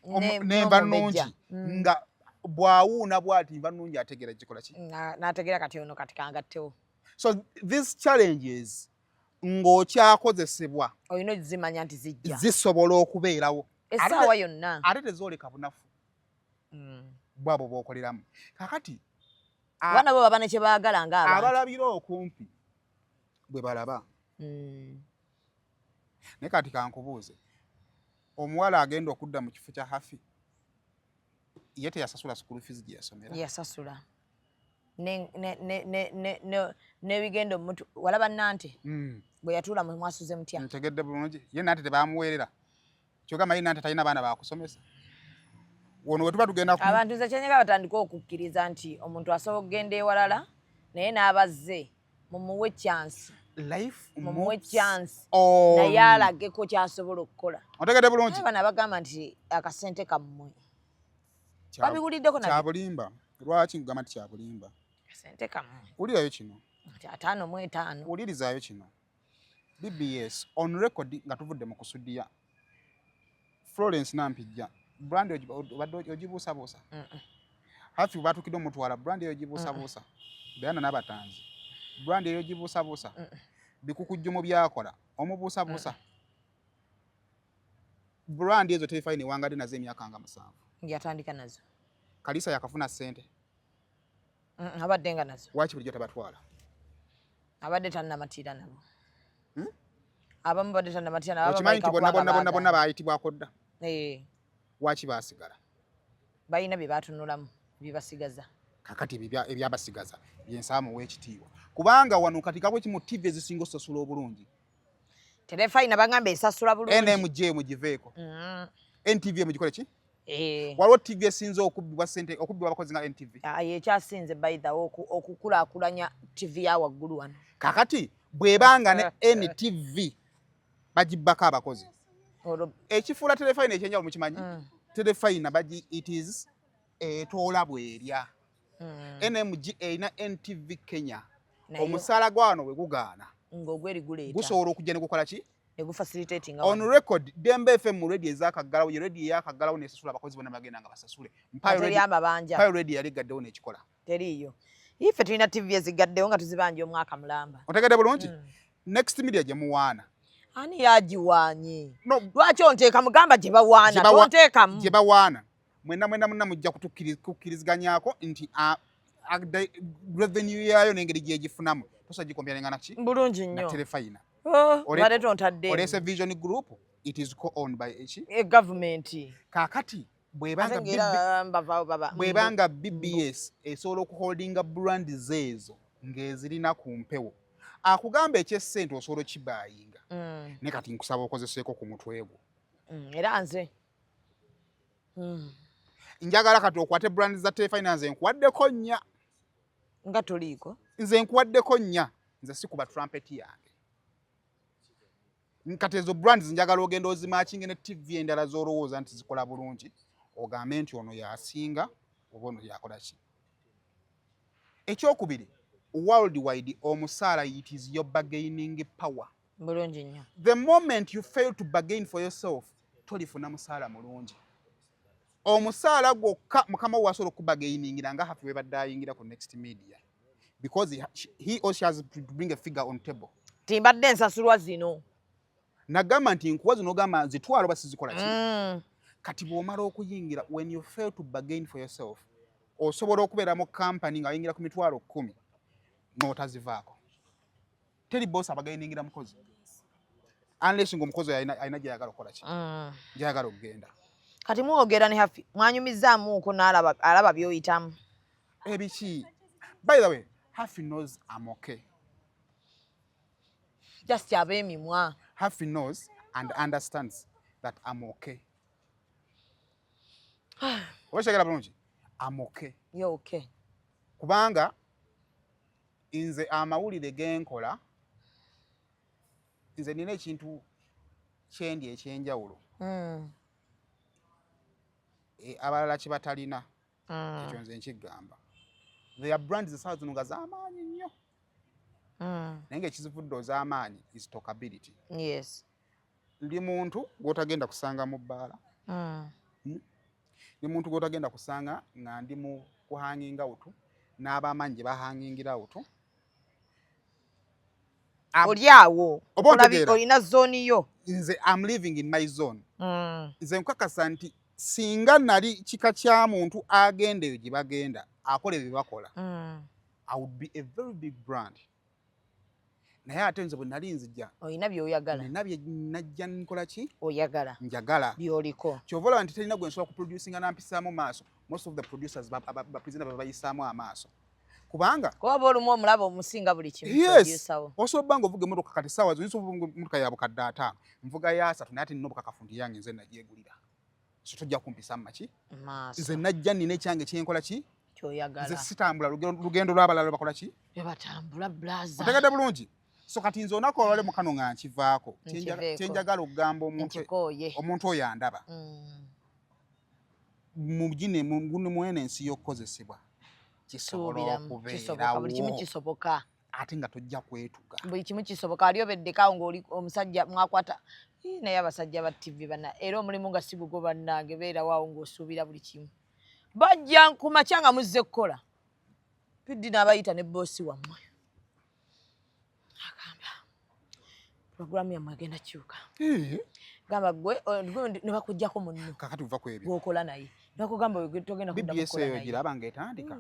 N'omumbejja. Nenva nnungi nga bw'awuuna bw'ati nva nnungi ategeera gikola ki. N'ategeera kati ono kati kangattewo. So these challenges ng'okyakozesebwa olina ozimanya nti zijja zisobola okubeerawo essaawa yonna. Ate tezooleka bunafu. Bwabo bwokoleramu kakati Abaana bo baba ne kye baagala ng'abantu. Abalabira okumpi bwe balaba. Naye kati kankubuuze, omuwala agenda okudda mu kifo kya Hafi ye teyasasula school fees gye yasomera? Yasasula n'ebigenda omutu walaba Nante bwe yatuula mwasuze mutya? Ntegedde bulungi. Ye Nante tebamuweerera, kyogamba ye Nante talina baana bakusomesa. Wono wetuba tugenda Abantu nze kyenyega batandika okukkiriza nti omuntu asobola okugenda ewalala naye n'abazze mumuwe chance. Life Mumuwe moves chance on. Naye alageko kyasobola okukola. Otegedde bulungi. Naye bano abagamba nti akasente kammwe babiwuliddeko nabyo. Kyabulimba. Lwaki nkugamba nti kyabulimba? Akasente kammwe. Wulirayo kino. Nti 55. Wulirizaayo kino. BBS on record nga tuvudde mu kusudiya Florence Nampijja, brand obadde ogibuusabuusa? Hafi batuukidde omutwala, brand eyo ogibuusabuusa? Diana Nabatanzi, brand eyo ogibuusabuusa? Bikukujju mu byakola omubuusabuusa? Brand ezo Terefayina ewangadde nazo emyaka nga 7. Yatandika nazo. Kalisa yakafuna ssente. Abadde nga nazo. Waki bulijjo tabatwala? Abadde tannamatira nabo. Abamu badde tannamatira nabo. Okimanyi nti bonna bonna bonna bonna baayitibwako dda? Eh. Waki baasigala? Balina bye batunulamu bibasigaza. Kakati ebyabasigaza byensaamu w'ekitiibwa, kubanga wano kati kabwe kimu TV ezisinga osasula obulungi. Terefayina bagamba esasula bulungi. NMJ mugiveeko. NTV mugikole ki? Waliwo TV esinze okubbibwa ssente, okubbibwa abakozi nga NTV? Ah, ekyasinze by the way okukulaakulanya TV ya waggulu wano. Kakati bw'ebanga ne NTV bagibbako abakozi. Ekifuula Terefayina ekyenjawulo mukimanyi? Terefayina bagi it is etoola bwerya. NMG erina NTV Kenya. Omusaala gwa wano we gugaana. Ng'ogweri guleeta. Gusobola okujja ne gukola ki? Ne gufacilitatinga On wano. record, Dembe FM mu radio ezaakaggalawo, ye radio eyakaggalawo n'esasula abakozi bonna bagenda nga basasule. Mpayo Teri radio, amabanja. Mpayo radio yali eggaddewo n'ekikola. Teriiyo. Ife tulina TV ezigaddewo nga tuzibanja omwaka mulamba. Otegedde bulungi? Next Media gye muwaana. Ani yagiwaanye? No. Lwaki onteeka mugamba gye bawaana? Tonteekamu. Gye bawaana. Mwenna mwenna mwenna mujja kutukkiriziganyako nti revenue yaayo n'engeri gy'egifunamu tosobola gikompeyaringa na ki? Bulungi Na nnyo. Terefayina. Oh, obadde tontadde. Oleese Vision Group, it is co-owned by eki? Government. Kaakati bw'ebanga Ate ng'era mbavaawo baba. Bw'ebanga BBS esobola okuholdinga brand zeezo ng'ezirina ku mpewo, akugamba eky'essente osobola okibaayinga. Ne kati nkusaba okozeseeko ku mutwe gwo. Era nze. Njagala kati okwate brand za Terefayina, nze nkuwaddeko 4. Nga toliiko? Nze nkuwaddeko 4, nze sikuba trumpet yange. Kati ezo brands njagala ogenda ozimakinge ne TV endala z'olowooza nti zikola bulungi, ogambe nti ono yasinga oba ono yakola ki. Ekyokubiri, worldwide omusaala it is your bargaining power. Bulungi nnyo. The moment you fail to bargain for yourself, tolifuna musaala mulungi. Omusaala gwokka mukama wo asobola okubagainingira nga Hafi webadde ayingira ku Next Media, because he or she has to bring a figure on table. Timbadde nsasulwa zino. Nagamba nti nkuwa zino, ogamba nzitwala oba sizikola ki. Kati bw'omala okuyingira, when you fail to bargain for yourself, osobola okubeera mu company nga oyingira ku mitwalo 10 n'otazivaako. Teri boss abagainingira mukozi unless ng'omukozi alina gy'ayagala okukola ki, gy'ayagala okugenda. Kati mwogera ne Hafi, mwanyumizaamuuko n'alaba alaba by'oyitamu? Ebiki? By the way, Hafi knows I'm okay. Just ab'emimwa. Hafi knows and understands that I'm okay. Oba kyagala bulungi, I'm okay. You're okay. Kubanga nze amawulire genkola, nze nina ekintu kyendi ekyenjawulo abalala kye batalina. Ekyo nze nkigamba. There are brands essaawa zino nga z'amaanyi nnyo, naye ng'ekizivudde oz'amaanyi is talkability. Ndi muntu gw'otagenda kusanga mu bbaala. Ndi muntu gw'otagenda kusanga nga ndi mu kuhanginga out n'ab'amaanyi gye bahangingira out. Oli awo. Oba ontegeera? Olina zone yo. Nze am living in my zone. Nze nkakasa nti Singa nali kika kya muntu agenda eyo gye bagenda akola ebyo bakola, I would be a very big brand. Naye ate nze bwe nali nzija, olina byoyagala. Nina bye najja nkola ki? Oyagala. Njagala. Byoliko. Kyova olaba nti terina gwe nsobola kuproducinga nampisaamu maaso. Most of the producers, bapresenter babayisaamu amaaso kubanga kuba olumu omulaba omusinga buli kimu. Yes. Producer wo. Osobola obba nga ovuga emmotoka kati saawa zo, oyinza okuvuga emmotoka ya bukadde 50, nvuga ya 30, naye ate nina obukakafu nti yange nze nagyegulira, so tojja kumpisaamu maki. Maaso. Nze najja nina ekyange kyenkola ki? Kyoyagala. Nze sitambula lugendo lw'abalala bakola ki? Bebatambula, blaza. Otegedde bulungi? So kati nze olunaku olwale mukano nga nkivaako. Nkiveeko. Kyenjagala okugamba omuntu, Nkikooye. omuntu oyo andaba, mugine guno mwene ensi y'okukozesebwa kisobola Suubiramu kisoboka, buli kimu okubeerawo kisoboka. Ate nga tojja kwetuga. Buli kimu kisoboka. Ali obeddekawo ng'oli omusajja mwakwata. Ii, naye abasajja ba TV bana era omulimu nga si gugwo, bannange. Beerawaawo ng'osuubira buli kimu. Bajja ku makya nga muzze kukola, piddi n'abayita ne boosi wammwe, agamba puroguramu yammwe egenda kyuka. Gamba gwe ne bakugjako munno. Kakati uva ku ebyo. Gwokola naye ne bakugamba oyo togenda kuddamu BBS kukola eyo naye. giraba ng'etandika.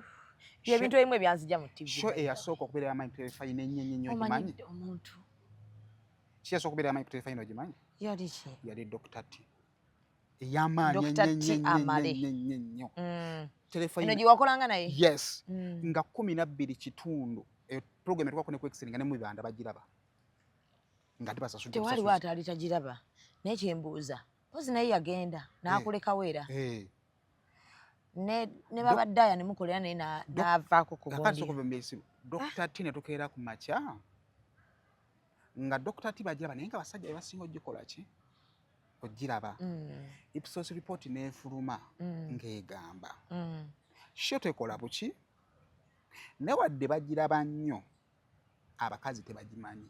Ebintu ebimu ebyanzija mu TV. Show eyasooka okubeera y'amaanyi ku terefayina ennyo ennyo ennyo, ogimanyi? Omanyidde omuntu. Ki eyasooka okubeera y'amaanyi ku terefayina, ogimanyi? Yali ki? Yali Dr. T, ey'amaanyi Dr. ennyo T ennyo ennyo Amale. ennyo ennyo ennyo. Eno Terefayina. gye wakolanga naye? Yes. Nga 12:15, eyo program etukwako ne kwexcelling nga ne mu bibanda bagiraba nga tebasasudde. Tewaliwo Busasuzi. ataali tagiraba, naye kyembuuza, pozi naye yagenda n'akulekawo era ne babaddaaya ne mukolera naye n'avaako ku Kakati gundi. sooka ove mu byesibu. Dr. T ne tukeera ku makya nga Dr. T bagiraba, naye nga abasajja be basinga ogikola ki ogiraba. Ipsos report n'efuluma ng'egamba show tekola buki, ne wadde bagiraba nnyo, abakazi tebagimanyi,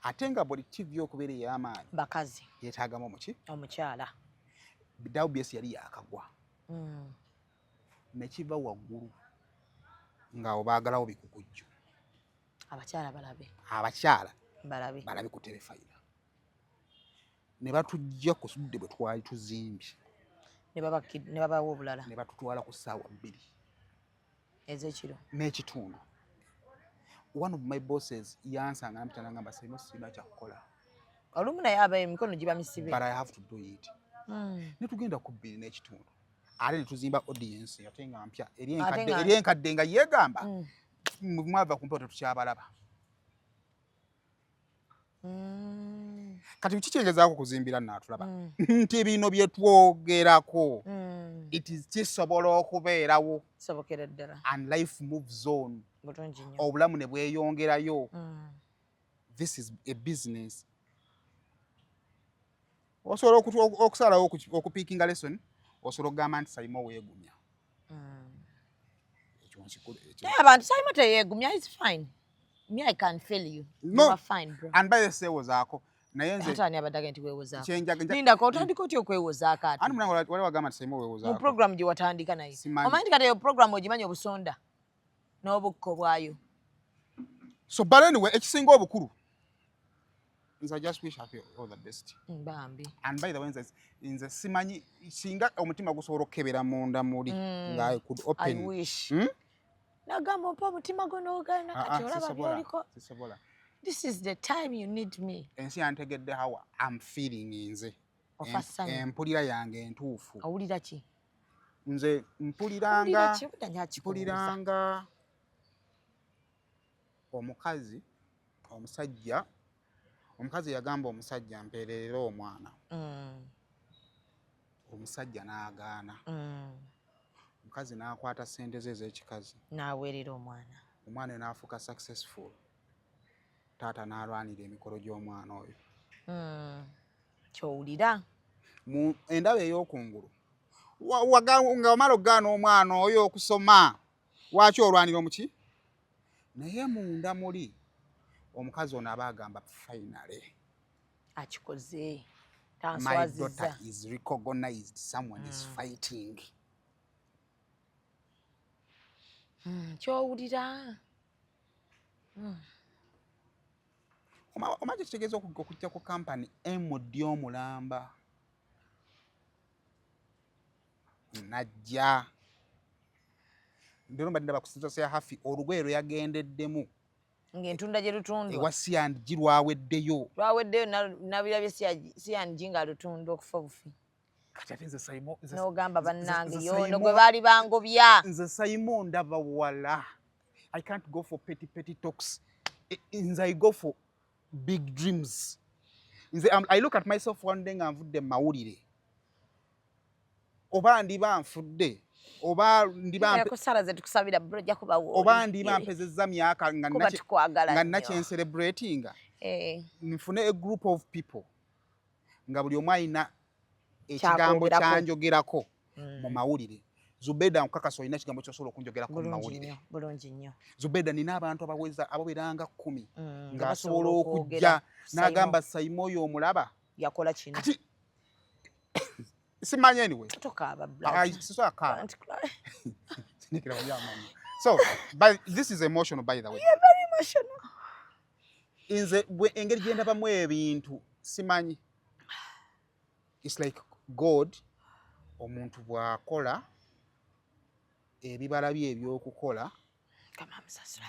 ate nga buli TV okubeera ey'amaanyi bakazi yeetaagamu omuki? Omukyala. WBS yali yakagwa nekiva waggulu nga obaagalawo bikukujju. Abakyala balabe. Abakyala balabe. Balabe ku terefayina, ne batujja ku sudde bwe twali tuzimbye. Ne babawa obulala. Ne batutwala ku ssaawa 2 ez'ekiro. N'ekitundu. One of my bosses yansanga nampita nagamba, "Sirina, sirina kyakukola." Olumu naye aba emikono giba misibe. But I have to do it. Ne tugenda ku 2:15, ate ne tuzimba audience ate nga mpya eri Ate enkadde, nga- eri enkadde nga yeegamba, "Mwava ku mpewo, tetukyabalaba." Kati kikyengezaako kuzimbira naatulaba nti bino bye twogerako, it is kisobola okubeerawo. Kisobokera ddala. And life moves on. Bulungi nnyo. Obulamu ne bweyongerayo. This is a business. Osobola okusalawo okupickinga lesson, osobola okugamba nti Saimo weegumya. Ekyo Naye abantu, Saimo teyeegumya, is fine. Me, I can feel you. No. You are fine, bro. And by the seewozaako, naye nze Ate ani abadde nti weewozaako? Kyenjaga Lindako, otandika otya okwewozaako ate? Ani munange wali wagamba nti Saimo Mu weewozaako? program gye watandika naye. Simanyi. Omanyi nti kati eyo program ogimanyi obusonda n'obukko bwayo. So but anyway, ekisinga obukulu, nze I just wish happy all the best. Bambi. And by the way, nze simanyi singa omutima gusobola okukebera munda muli nga I could I open. wish. Nagamba ompa omutima gwo n'ogaana. Ah, Kati ah, olaba sisobola, byoliko. sisobola. This is the time you need me. Ensi yantegedde how I'm feeling nze. Ofa ssanyu. Empulira yange entuufu. Owulira ki? Nze Owulira mpuliranga ki? Obudda nyakikubuuza. mpuliranga omukazi, omusajja, omukazi yagamba omusajja, "Mpeererera omwana." Omusajja n'agaana. Omukazi n'akwata ssente ze ez'ekikazi N'aweerera omwana. Omwana oyo n'afuuka successful. Taata n'alwanira emikolo gy'omwana oyo. Kyowulira. Mu endaba ey'okungulu, nga omala okugaana omwana oyo okusoma, waki olwanira omuki? Naye munda muli omukazi ono aba agamba, "Finally Akikoze. my Tanswazizza. daughter is recognized, someone is fighting." Kyowulira. Omanyi kitegeeza okujja ku kampani MD omulamba? Najja ndero mbadde ndaba ku status ya Haffy, olugoye lwe yagendeddemu Ng'entunda gye lutundwa. Ewa C&G lwaweddeyo. Lwaweddeyo, nabirabye C&G nga lutundwa okufa obufi. Kati ate nze Saimo N'ogamba bannange nze yono Saimo gwe baali bangobya. Nze Saimo ndaba wala. I can't go for petty petty talks. Nze I go for big dreams. Nze I look at myself one day nga nvudde mu mawulire, oba ndiba nfudde, oba ndiba Kusala ze tukusabira, bro, ojja kuba wooli. Oba ndiba mpezezza myaka nga Kuba tukwagala nga nnyo. Nakyencelebratinga, nfune a group of people nga buli omu alina ekigambo Kyakwogerako. Kyanjogerako mu mawulire. Zubeda, nkukakasa olina ekigambo kyosobola okunjogerako mu Bulungi mawulire. nnyo, bulungi nnyo. Zubeda, nina abantu abaweza abaweranga 10 Nga ng'asobola basobola okujja okwogera. n'agamba, "Saimo oyo omulaba Yakola kino." Kati simanyi, anyway. Tokaaba. Sisobola kukaaba. Sinikira mu byamaanyi. So, but this is emotional, by the way. Nze engeri gye ndabamu ebintu, simanyi, it's like God, omuntu bw'akola ebibala bye ebyokukola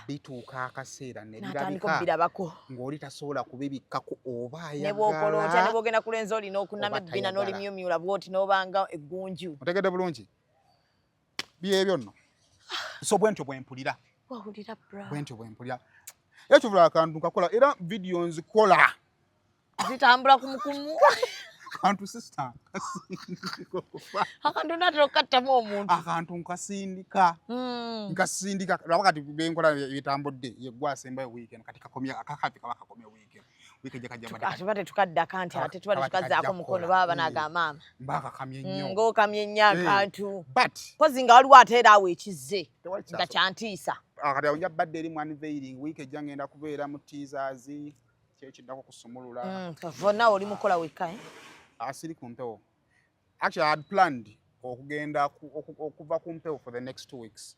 bituuka akaseera ne N'atandika birabika okubirabako ng'oli tasobola kubibikkako oba Ne bw'okola otya, ne ayagala bw'ogenda ku lwenzi olina okunama oba ebbina tayagala. N'olimyumyula bw'oti n'obanga eggunju. Otegedde bulungi byebyo nno. So bwe ntyo bwe mpulira. Wawulira, bro. Bwe ntyo bwe mpulira. Era kyovula akantu nkakola, era vidiyo nzikola. Zitambula ku mukumu. Kantu, sister, nkasindika okufa. Akantu natera okukattamu omuntu. Akantu nkasindika. Nkasindika lwaba kati benkola bitambudde yeggwa asembayo weekend. Kati kakomye akakafi, kaba kakomye weekend, weekend kajja. Tuba tetukaddaka nti ate tuba Kaba tetukazaako tekajja mukono kukola. baba banaaga maama. Mba kakamye nnyo. Ng'okamye nnyo akantu. But Pozi nga waliwo ate era awo ekizze Tewali nga kyaso. kyantiisa. Ah, kati awo nja badde eri mu unveiling. Week ejja ngenda kubeera mu teasers, kyekiddako kusumulula. Vonna oli mukola wekka, eh? Asiri ku mpewo. Actually, I had planned okugenda okuva ku mpewo for the next 2 weeks.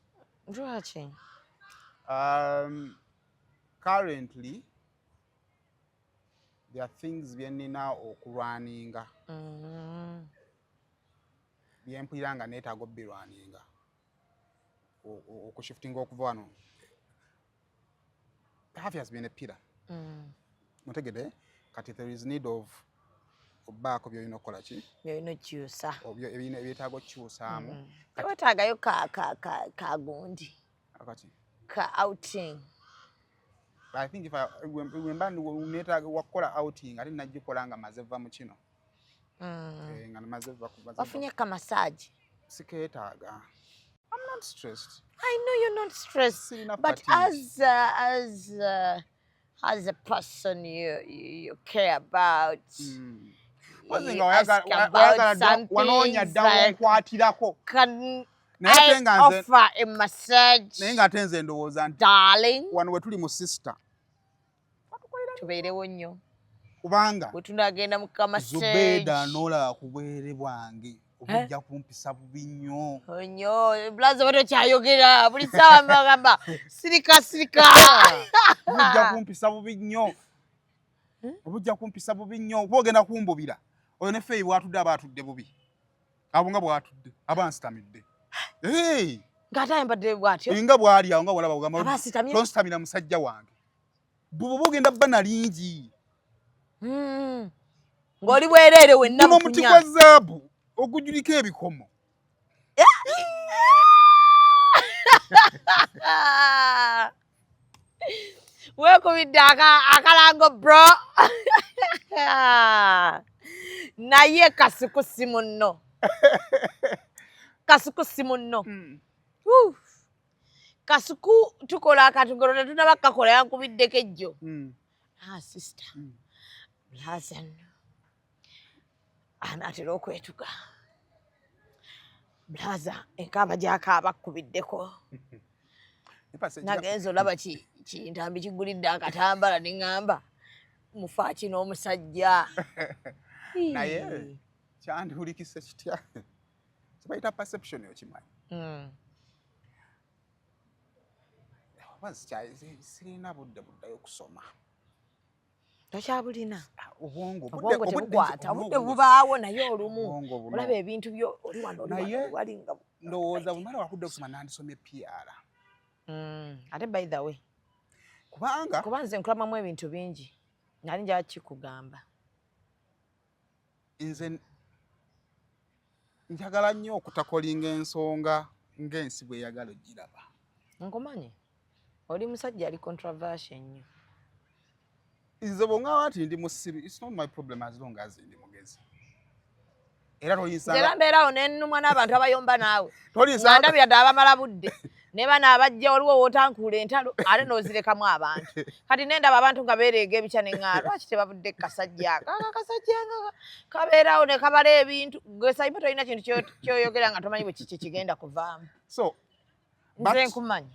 Lwaki? Currently there are things bye nnina okulwaninga, byempulira nga neetaaga obbirwaninga, okushiftinga okuva wano. Happy has been a pillar. Mutegedde? Kati there is need of obbaako byolina okukola ki Byolina okukyusa. Ebyetaaga okukyusaamu. Teweetaagayo ka gundi Akati ka outing. I think if I when mba neetaaga wakukola outing, ate nagikola nga maze va mu kino. Eh, nga maze va Wafunye ka massage? Sikeetaaga. I'm not stressed. I know you're not stressed, Sirina but fatigue. as a person you care about, Pozi you nga ask about some wanoonya things dda like, wonkwatirako. Can Naye ate I nga nze offer a massage, naye ng'ate nze ndowooza nti darling? Wano we tuli mu sister Tubeerewo nnyo. Kubanga Bwe tunagenda mu ka massage. Zubeeda n'olaba ku bwere bwange obujja kumpisa bubi nnyo. Nnyo, blaza, oba tokyayogera buli ssaawa mbagamba sirika, sirika. Obujja kumpisa bubi nnyo, obujja kumpisa bubi nnyo, oba ogenda kumbubira oyo ne feeyi bwatudde aba atudde bubi, abo nga bwatudde aba nsitamidde. Hey! Ng'ate ayambadde bw'atyo. Nga bwali awo nga walaba ogamba Aba asitamye? Tonsitamira musajja wange, bububa ogenda bba nalingi. Ng'oli bwereere wenna Guno omuti bukunya. gwa zaabu ogujuliko ebikomo. Ah! Weekubidde akalango, bro, naye Kasuku si munno, Kasuku si munno. Woo. Kasuku tukola akatugolo tetunaba kakola, yankubiddeko ejjo. Ah, sister, blaza nno anaatera okwetuga, blaza, enkaaba gyakaaba akkubiddeko. Nagenza olaba kintambi kigulidde akatambala neŋŋamba mufaaki n'omusajja. Naye kyandiwulikise kitya? Kibayita perception, okimanyi? Oba sirina budde buddayo kusoma. Tokyabulina? Ah, Obwongo Obwongo tebukwata, obudde bubaawo naye olumu olaba ebintu byo oli wano oli Naye wano wali nga ndowooza bwemala wakudde okusoma nandisomye PR. Ate by the way, Kubanga kuba nze nkulabamu ebintu bingi nali njala kikugamba. Nze njagala nnyo okutakolinga ensonga ng'ensi bw'eyagala ogiraba. Nkumanyi oli musajja ali controversial nnyo. Nze bw'oŋŋamba nti ndi musiru, it's not my problem as long as ndi mugezi. Era toyinsanga Nze era mbeerawo ne nnumwa n'abantu abayomba naawe. Toyinsanga Nga ndabira ddala bamala budde. Ne bano abajja waliwo w'otankuula entalo ate n'ozirekamu abantu. Kati ne ndaba abantu nga beereega ebikya ne ŋŋamba lwaki tebavudde ku kasajja ako? Ako akasajja nga kabeerawo ne kabala ebintu. Gwe Saimo tolina kintu ky'oyogera nga tomanyi bwe kiki kigenda kuvaamu. So, Nze but nkumanyi.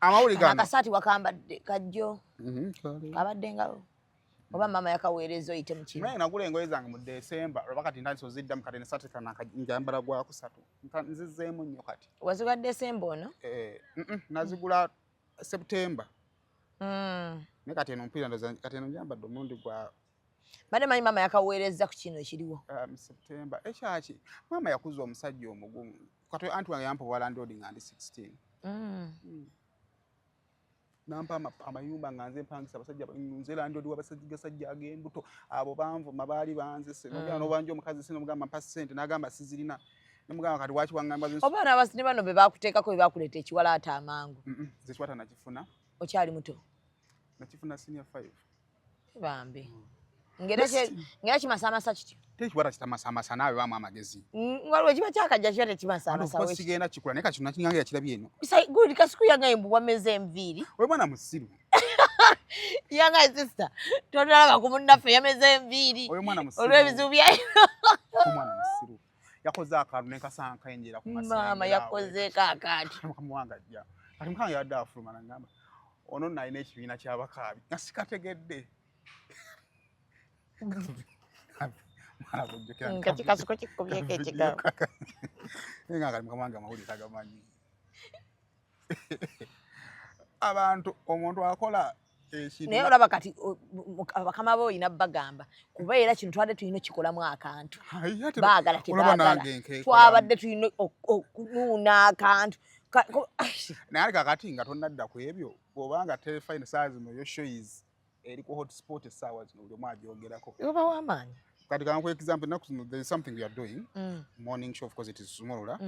Amawulire gano. Akasaati wakambadde kajjo. Kabadde nga oba maama yakaweereza oyite mu kino. Naye nagula engoye zange mu December, lwaba kati ntandise oziddamu kati nesaati kana njambala gwa kusatu. Nzizzeemu nnyo kati. Wazigula December ono? Nazigula September. Naye kati eno mpira ndoza kati eno njambadde omulundi gwa Bane manyi maama yakaweereza ku kino ekiriwo. September. Ekyaki? Maama yakuza omusajja omugumu. Kati anti wange yampa obwa landlord nga ndi 16. Nampa amayumba nga nze mpangisa abasajja, nze landlord w'abasajja gasajja ag'embuto, abo banvuma baali banzise. Nogenda n'obanja omukazi sente, n'omugamba mpa ssente, n'agamba sizirina. Nemugamba kati lwaki wangamba Oba n'abasini bano be bakuteekako be bakuleeta ekiwalaata amangu. Nze ekiwalaata nakifuna. Okyali muto? Nakifuna senior 5. Bambi. Ngera kimasamasa kityo. Te ekiwalaata kitamasamasa naawe baamu amagezi. Waliwo kiba kyakajja kiba tekimasamasa. Of course kigenda kikula naye kati kino kingange yakirabye eno. Good, kasiku yangaye mbu wameze enviiri. Oyo mwana musiru. Yangaye sister, tonalaba ku munnaffe yameze enviiri. Oyo mwana musiru. Olw'ebizibu bya Oyo mwana musiru. Yakoze akantu ne kasanka enjera ku masengera. Maama yakozeeko akantu. Mukama wange ajja. Kati mukama yadde afuluma n'angamba, ono nno alina ekibiina ky'abakaabi. Nga sikategedde. Nga kikasuko kikubyeko ekigambo. Naye nga kati mukama wange amawulire tagamanyi. Abantu, omuntu akola ekintu Naye olaba kati, abakama bo olina bagamba, kuba era kino twabadde tulina okukikolamu akantu. Ayi, ate Baagala olaba tebaagala. nange nkeekolamu. Twabadde tulina okunuuna akantu. Naye ate kakati nga tonnadda ku ebyo, bw'obanga terefayina essaawa zino, yo show is eri ku hotspot essaawa zino, buli omu agyogerako. Oba w'amaanyi. Kati kankuwe example, ennaku zino there is something we are doing. Morning show, of course it is Sumulula.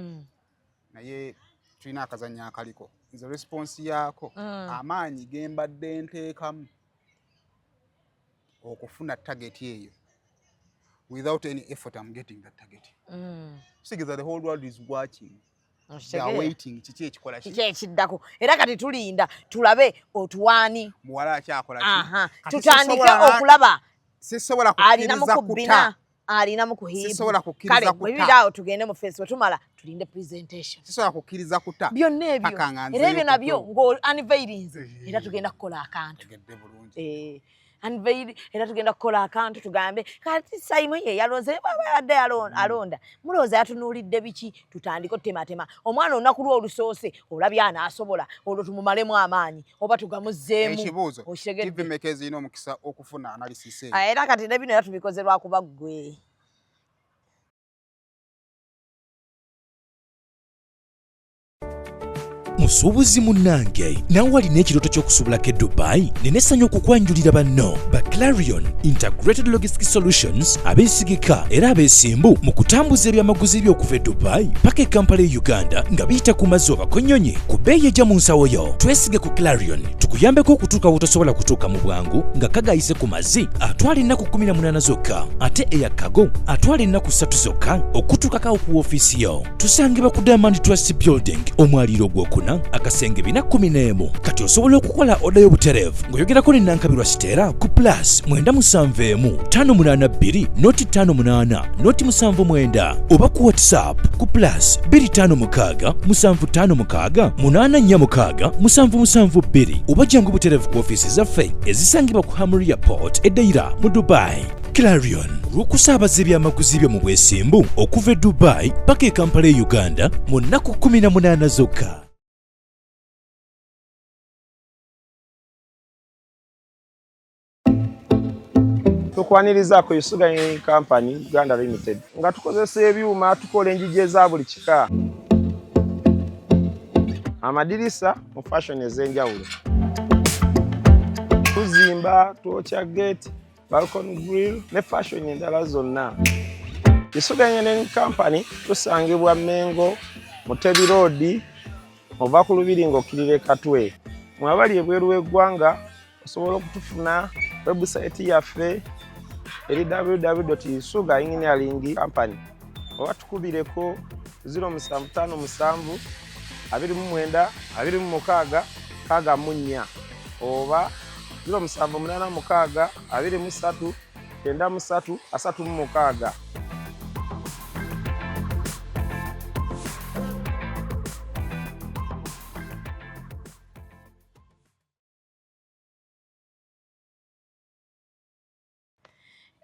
Naye tulina akazannyo akaliko. Nze response yaako, amaanyi ge mbadde nteekamu okufuna target eyo. Without any effort, I'm getting that target. Kitegeeza the whole world is watching. They are Okitegeera? waiting. Kiki ekikola ki? Kiki ekiddako? Era kati tulinda tulabe otuwaani. Muwala akyakola ki? Aha. Kati Tutandike okulaba. sisobola Alina kukkiriza mu kubina, kuta. alina mu kuhiibu. Sisobola kukkiriza Kale, kuta. bwe bibiri awo tugende mu face, bwe tumala tulinde presentation. Sisobola kukkiriza kuta. Byonna ebyo. Paka nga Era nzeeyo ebyo nabyo kuto. ng'o unveilinze, era tugenda kukola akantu. Tegedde bulungi. Unveil, era tugenda kukola akantu tugambe kati Simon ye yalonze, bw'aba yabadde alonda mulowooza yatunuulidde biki? Tutandike otematema omwana olunaku lwe olusoose, olabye anaasobola, olwo tumumalemu amaanyi oba tugamuzzeemu. Ekibuuzo, Okitegedde? TV meka ezirina omukisa okufuna analysis eyo? Ah, era kati ne bino era tubikoze lwakuba ggwe. Musuubuzi munnange, naawe alina ekirooto ky'okusuubulako e Dubai, nina essanyu okukwanjulira banno ba Clarion Integrated Logistic Solutions, abeesigika era abeesimbu mu kutambuza ebyamaguzi byo okuva e Dubai paka e Kampala e Uganda nga biyita ku mazzi oba ku nnyonyi ku bbeeyi ejja mu nsawo yo. Twesige ku Clarion tukuyambeko okutuuka w'otosobola kutuuka mu bwangu nga kagayise ku mazzi atwala ennaku 18 zokka, ate eya cargo atwala ennaku 3 zokka okutuukako ku woofiisi yo. Tusangibwa ku Diamond Trust Building, omwaliiro ogwokuna, akasenge 411. Kati osobola okukola oda y'obutereevu ng'oyogerako ne Nankabirwa Siteera ku plus 971 582 noti 58 noti 79 oba ku WhatsApp ku plus 256 756 846 772 oba jangu butereevu ku ofiisi zaffe ezisangibwa ku Hamriya Port e Deira mu Dubai. Clarion, olw'okusaabaza ebyamaguzi byo mu bwesimbu okuva e Dubai paka e Kampala e Uganda mu nnaku 18 zokka. Tukwanirizaako Isuga Company Uganda Limited nga tukozesa ebyuma, tukola enjiji eza buli kika, amadirisa mu fashion ez'enjawulo, tuzimba, twokya gate, balcony grill ne fashion endala zonna. Isuga Engineering Company tusangibwa Mengo, Mutebi Road, ova ku Lubiri ng'okkirira e Katwe. Mwabali ebweru w'eggwanga osobola okutufuna website yaffe eri www.isuga engineering company oba tukubireko 0757 29 26 64 oba 0786 23 93 36.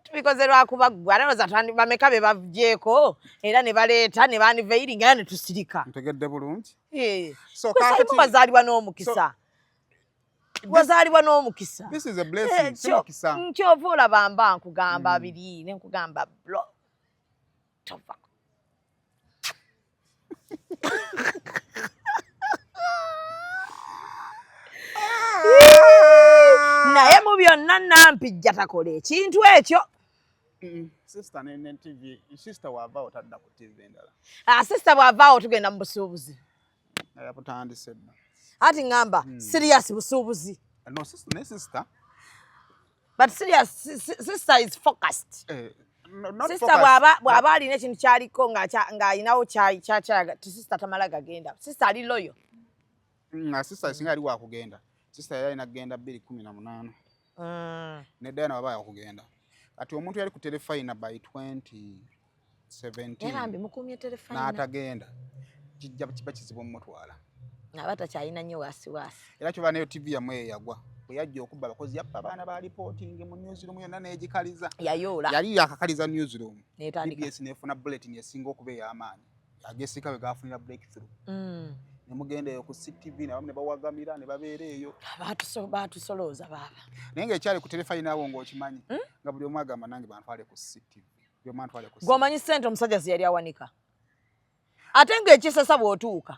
Tubikoze lwakuba ggwe alowooza bameka be bagyeko era ne baleeta ne baniveiringa era ne tusirika. Ntegedde bulungi. So wazaalibwa n'omukisa, wazaalibwa n'omukisa. This is a blessing, si mukisa. Nkyova olaba mba nkugamba biri ne nkugamba bro tova. Naye mu byonna Nampijja takola ekintu ekyo. Sister ne TV, sister wavaawo tadda ku TV endala. Ah, sister bw'avaawo tugenda mu busuubuzi. Yabutandise dda. Ati ngamba serious busuubuzi. No, sister, ne sister. But serious sister is focused. No, not sister focused. Bw'aba alina ekintu kyaliko ng'alinawo kyakyaga, sister tamala gagenda. Sister ali loyal. Sister singa ali wakugenda. Sister yali alina kugenda 2018. Ne Diana waba yakugenda. Kati omuntu yali ku Terefayina by 2017. Yarambi mukumye Terefayina. N'atagenda. Kijja kiba kizibu omutwala. Aba takyalina nnyo wasiwasi. Era kyova neyo TV yammwe eyagwa. Bwe yajja okubba abakozi yappa abaana ba reporting mu newsroom yonna n'egikaliza. Yayoola. Yali yakakaliza newsroom. N'etandika. BBS n'efuna bulletin esinga okuba ey'amaanyi. Agesika we gaafunira breakthrough. Ne mugenda eyo ku CTV nabamu ne bawagamira ne babeera eyo. Baatusolooza baaba. Naye ng'ekyali ku Terefayina awo ng'okimanyi. Nga buli omu agamba nange bantwale ku CTV. Buli omu antwale ku CTV. Gw'omanyi ssente omusajja ze yali awanika. Ate ng'ekisesa bw'otuuka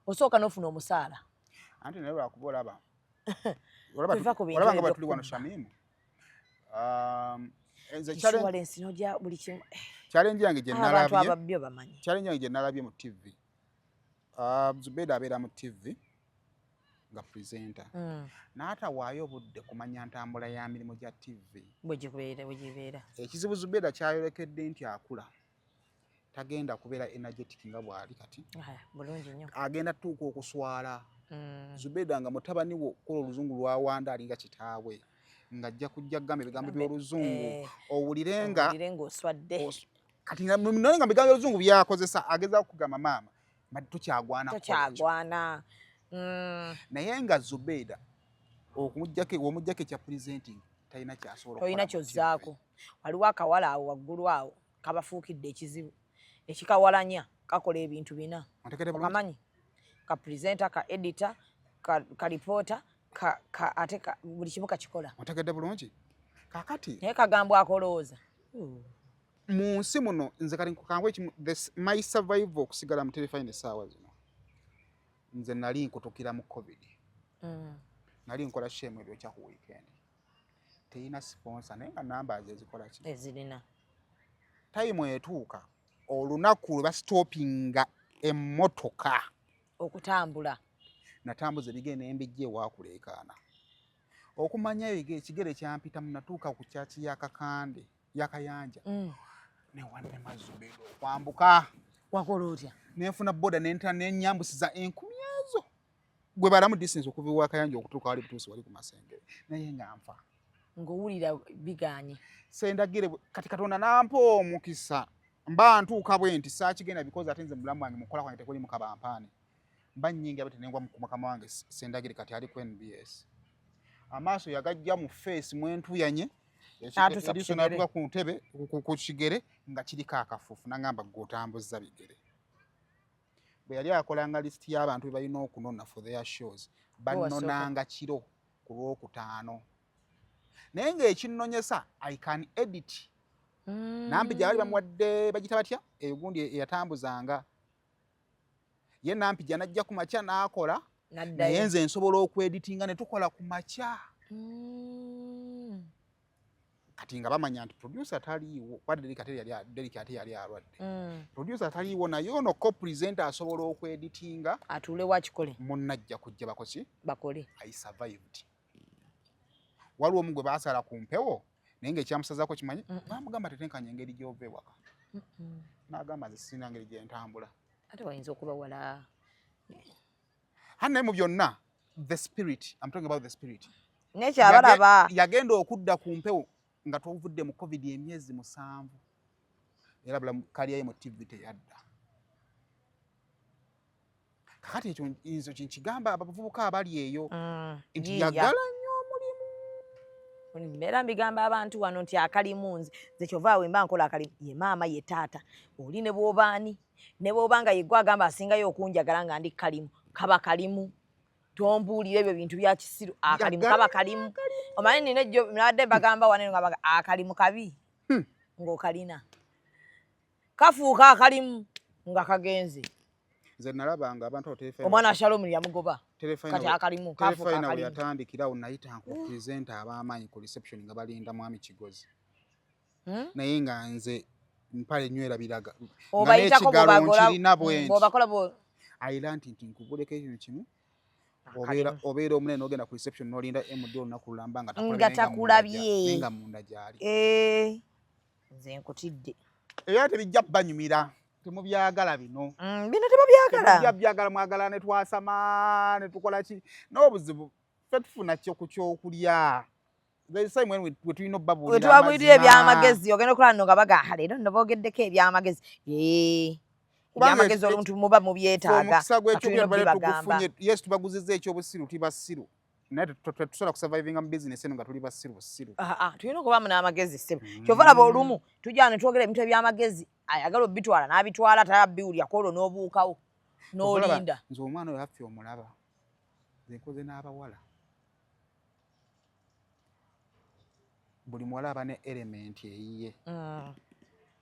osooka n'ofuna omusaala. Anti naye lwakuba olaba. Olaba nga bwe tuli wano Shamimu. Insurance n'ogya buli kimu. Challenge yange gye nalabye. Abantu ababbi bamanyi. Challenge yange gye nalabye mu TV. Zubeda abeera mu TV nga presenter. N'atawaayo obudde kumanya ntambula ya mirimu gya TV. Bwe gibeera. Ekizibu Zubeda kyayolekedde nti akula. Tagenda kubeera energetic nga bw'ali kati. Bulungi nnyo. Agenda tuuka okuswala. Zubeda nga mutabani wo okukola oluzungu lwawanda alinga kitaawe. Ng'ajja kujja kugamba ebigambo by'oluzungu. Owulire nga oswadde. Kati naye nga ebigambo by'oluzungu by'akozesa agezaako kugamba maama mbadde tokyagwana. Tokyagwana. Naye nga Zubeda omuggyako ekya presenting talina ky'asobola okukola. Tolina ky'ozzaako. Waliwo akawala awo waggulu awo kabafuukidde ekizibu. Ekikawalanya kakola ebintu bina. Okamanyi? Ka presenter, ka editor, ka reporter, ate buli kimu kakikola. Otegedde bulungi? Kaakati. Naye kagambwako olowooza. Mu nsi muno nze kati nkukangwe ekimu, my survival okusigala mu Terefayina essaawa zino. Nze nali nkutukira mu COVID. Nali nkola shemu ebyokya ku weekend. Terina sponsor naye nga numbers ezikola ki? Ezirina. Time etuuka olunaku lwe basitopinga emmotoka okutambula. Natambuza ebigere ne mbijja ewakuleekaana. Okumanya ekigere kyampitamu natuuka ku kyaki ya Kakande, ya Kayanja. Ne wannema Zubeda okwambuka. Wakola otya? Ne nfuna boda ne nnyambusiza enkumi ezo. Gwe balamu distance okuva ewa Kayanja okutuuka wali butuusi wali ku Masengere. Naye nga nfa. Ng'owulira biganye. Sendagire kati Katonda n'ampa omukisa. Mba ntuuka bwe nti saakigenda because ate nze mu bulamu bwange mukola kwange tekuli mukabampaane. Mba nnyingi abete ne ngwa mu mukama wange Sendagire kati ali ku NBS. Amaaso yagajja mu face mwe ntuyanye. Eriiso n'atuuka ku ntebe ku kigere nga kiriko akafuufu n'angamba ggwe otambuzza bigere. Bwe yali akolanga list y'abantu be balina okunona for their shows, bannonanga kiro ku Lwokutaano. Naye ng'ekinnonyesa I can edit. Nampijja bali bamuwadde bagita batya egundi eyatambuzanga ye Nampijja najja ku makya n'akola, naye nze nsobola okweditinga ne tukola ku makya. Kati nga bamanya nti producer taliiwo, kuba Derrick ate yali alwadde. Producer taliiwo, naye ono co-presenter asobola okweditinga. Atuule wakikole. Munnajja kujja bakoki? Bakole. I survived. Waliwo omu gwe baasala ku mpewo, naye ng'ekyamusazaako kimanyi, bamugamba tetenkanya engeri gy'ova ewaka, n'agamba nze sirina ngeri gye ntambula. Ate wayinza okuba wala. Hano naye mu byonna the spirit, I'm talking about the spirit. Nekyabalaba. Yagenda okudda ku mpewo nga tuvudde mu COVID emyezi 7, era bulamu kaliyaye mu TV teyadda. Kakati ekyo nzo nkigamba abavubuka abali eyo nti yagala nnyo omulimu. Mbeera mbigamba abantu wano nti akalimu nze kyova awe mba nkola akalimu, ye maama ye taata oli ne bw'obaani ne bw'oba nga yeggwe agamba asingayo okunjagala nga ndi kalimu, kaba kalimu. Tombuulira ebyo bintu bya kisiru, akalimu kaba kalimu. Omanyi nina ejjo nabadde mbagamba wano nga baga akalimu kabi ng'okalina kafuuka akalimu nga kagenze. Nze nalabanga abantu abo omwana Shalom yamugoba kati akalimu kafuuka akalimu. Yatandikirawo nayita ku presenter ab'amaanyi ku reception nga balinda mwami Kigozi. Naye nga nze mpale nywera biraga obayitako bw'obakola ayira nti nkuguleko ekintu kimu. Obeera omunene n'ogenda ku reception n'olinda MD olunaku lulamba nga takulabye nga munda gy'ali. Nze nkutidde. Era tebijja banyumira, temubyagala bino. Bino tebabyagala. Temujja byagala, mwagala ne twasama ne tukola ki. N'obuzibu ffe tufuna kyo ku kyokulya. There is time when we tulina obbabuulira amazima. Ebyamagezi ogenda okulaba nno nga baga leero nno boogeddeko ebyamagezi. Ebyamagezi oluntu muba mubyetaaga. Omukisa gw'ekyokulya tugufunye. Yes, tubaguzizza ekyobusiru, tuli basiru. Naye tetusobola kusurvivinga mu bizinesi eno nga tuli basiru busiru. Tulina okubaamu n'amagezi ssebo. Kyova olaba olumu tujja ne twogera ebintu ebyamagezi, ayagala obitwala n'abitwala, tabiwulira kwolwo n'obuukawo n'olinda. Nze omwana oyo affe omulaba. Nze nkoze n'abawala. Buli muwala aba ne element eyiye.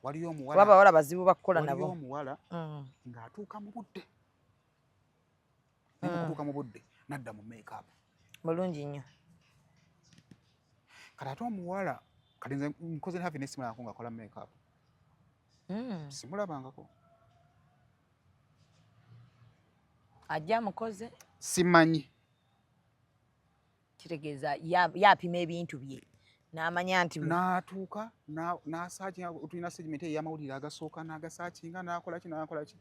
Waliyo omuwala abawala bazibu bakukola nabo. Waliyo omuwala ng'atuuka mu budde. N'okutuuka mu budde n'adda mu make-up. Mulungi nnyo. Kati ate omuwala kati nze nkoze ne Happiness simulabangako ng'akola make-up. Simulabangako. Ajja amukoze? Simanyi. Kitegeeza yapima ebintu bye n'amanya nti n'atuuka n'asaakinga, tulina segment ey'amawulire agasooka n'agasaakinga n'akola ki n'akola ki.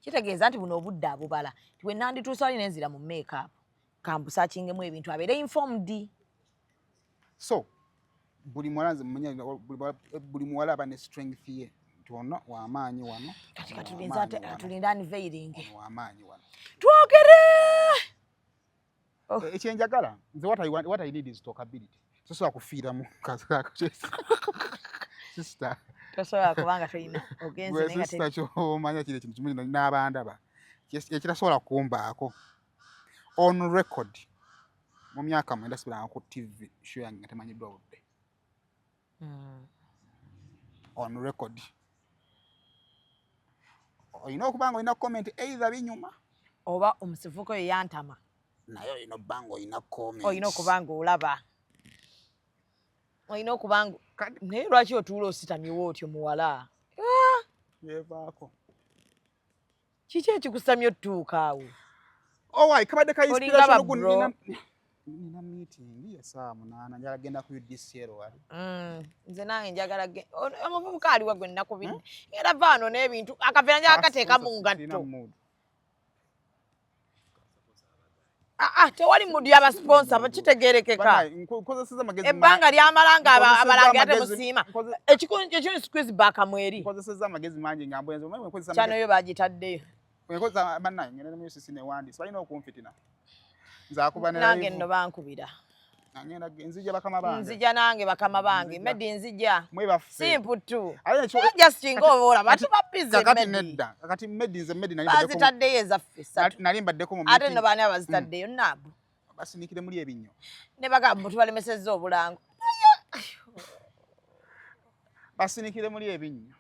Kitegeeza nti buno obudde abubala nti bwe nandituuse wali nenzira mu make-up kambusaakingemu ebintu abeere informed. So buli muwala nze mmanya buli muwala aba ne strength ye nti ono w'amaanyi wano. Kati katulinze unveiling. Ono w'amaanyi wano. Twogere! Ekyenjagala nze what I need is talkability. Sosobola kufiira mu sister. Tosobola kubanga tolina ogenze naye nga sister ky'omanya kiri ekintu kimu n'abandaba ekitasobola kumbaako. On record mu myaka 9 sibiranga ku TV show yange nga temanyiddwa budde. On record. Olina okuba nga olina comment either binyuma oba omusifuko ye yantama. Naye olina okuba nga olina comment. Olina okuba nga olaba. Olina okuba nga naye lwaki otuula ositamyewo otyo muwala? Yevaako. Kiki ekikusamye otuuka awo? Owai, kabadde ka inspiration ogu nina meeting ya ssaawa 8 njagala genda ku UDCL wali. Nze nange njagala omuvubuka aliwa gwe nnakubidde. Ngenda vaano n'ebintu akaveera njagala kateeka mu ngatto. Tewali mudi aba sponsor bakitegeerekeka. Ebbanga lyamala nga abalangira temusiima. Ekikuni squeeze back mweri. Nkozesezza amagezi mangi nga mbwenze. Kyano yo bagitaddeyo. Nkozesa bannange ngenda ne mu UCC ne wandiisa balina okunfitina. Nze akuba ne nange nno bankubira. Nzija bakama bange. Nzija nange bakama bange. Medi nzija. Simple tu. Just nga oba tuba busy. Kakati nedda. Kakati Medi nze Medi nali bazitaddeyo ezaffe ssatu. Nali mbaddeko mu meeting. Ate nno baani abazitaddeyo naabu. Basinikire muli ebinnyo. Ne bagamba tubalemesezza obulango. Basinikire muli ebinnyo.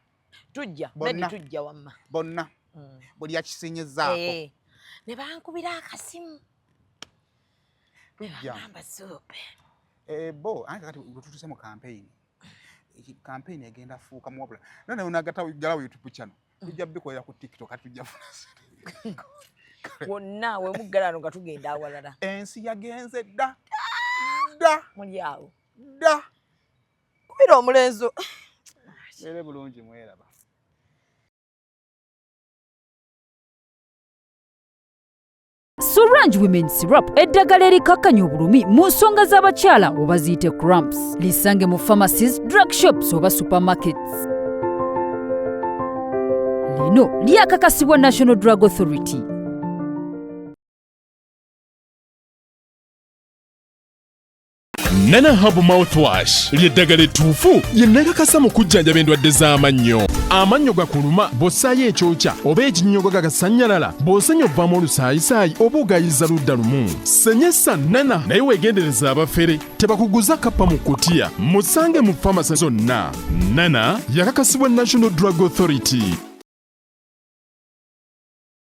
Tujja, Medi tujja wamma. Bonna. Buli yakisinyizaako. Eh. Ne bankubira akasimu. Tujja. Bagamba supe. Eh, bo anti kati tutuse mu campaign. Campaign egenda fuuka muwabula. None onagata galawo YouTube channel. Tujja bikolera ku TikTok kati tujja funa. Wonna we muggalano nga tugenda awalala. Ensi yagenze dda. Dda. Muli awo. Dda. Kubira omulenzi. Beere bulungi mweraba. Sorange Women Syrup eddagala erikakkanya obulumi mu nsonga z'abakyala oba ziyite cramps. Lisange mu pharmacies, drug shops oba supermarkets. Lino lyakakasibwa National Drug Authority. Nana Herbal Mouthwash ly'eddagala ettuufu lye nakakasa mu kujjanjaba endwadde z'amannyo. Amannyo gakuluma bw'ossaayo ekyokya oba ekinnyogo gagasannyalala, bw'osenya ovaamu olusaayisaayi oba ogayiza ludda lumu. Senyesa Nana naye weegendereza abafere tebakuguza kappa mu kutiya. Musange mu famasi zonna. Nana yakakasibwa National Drug Authority.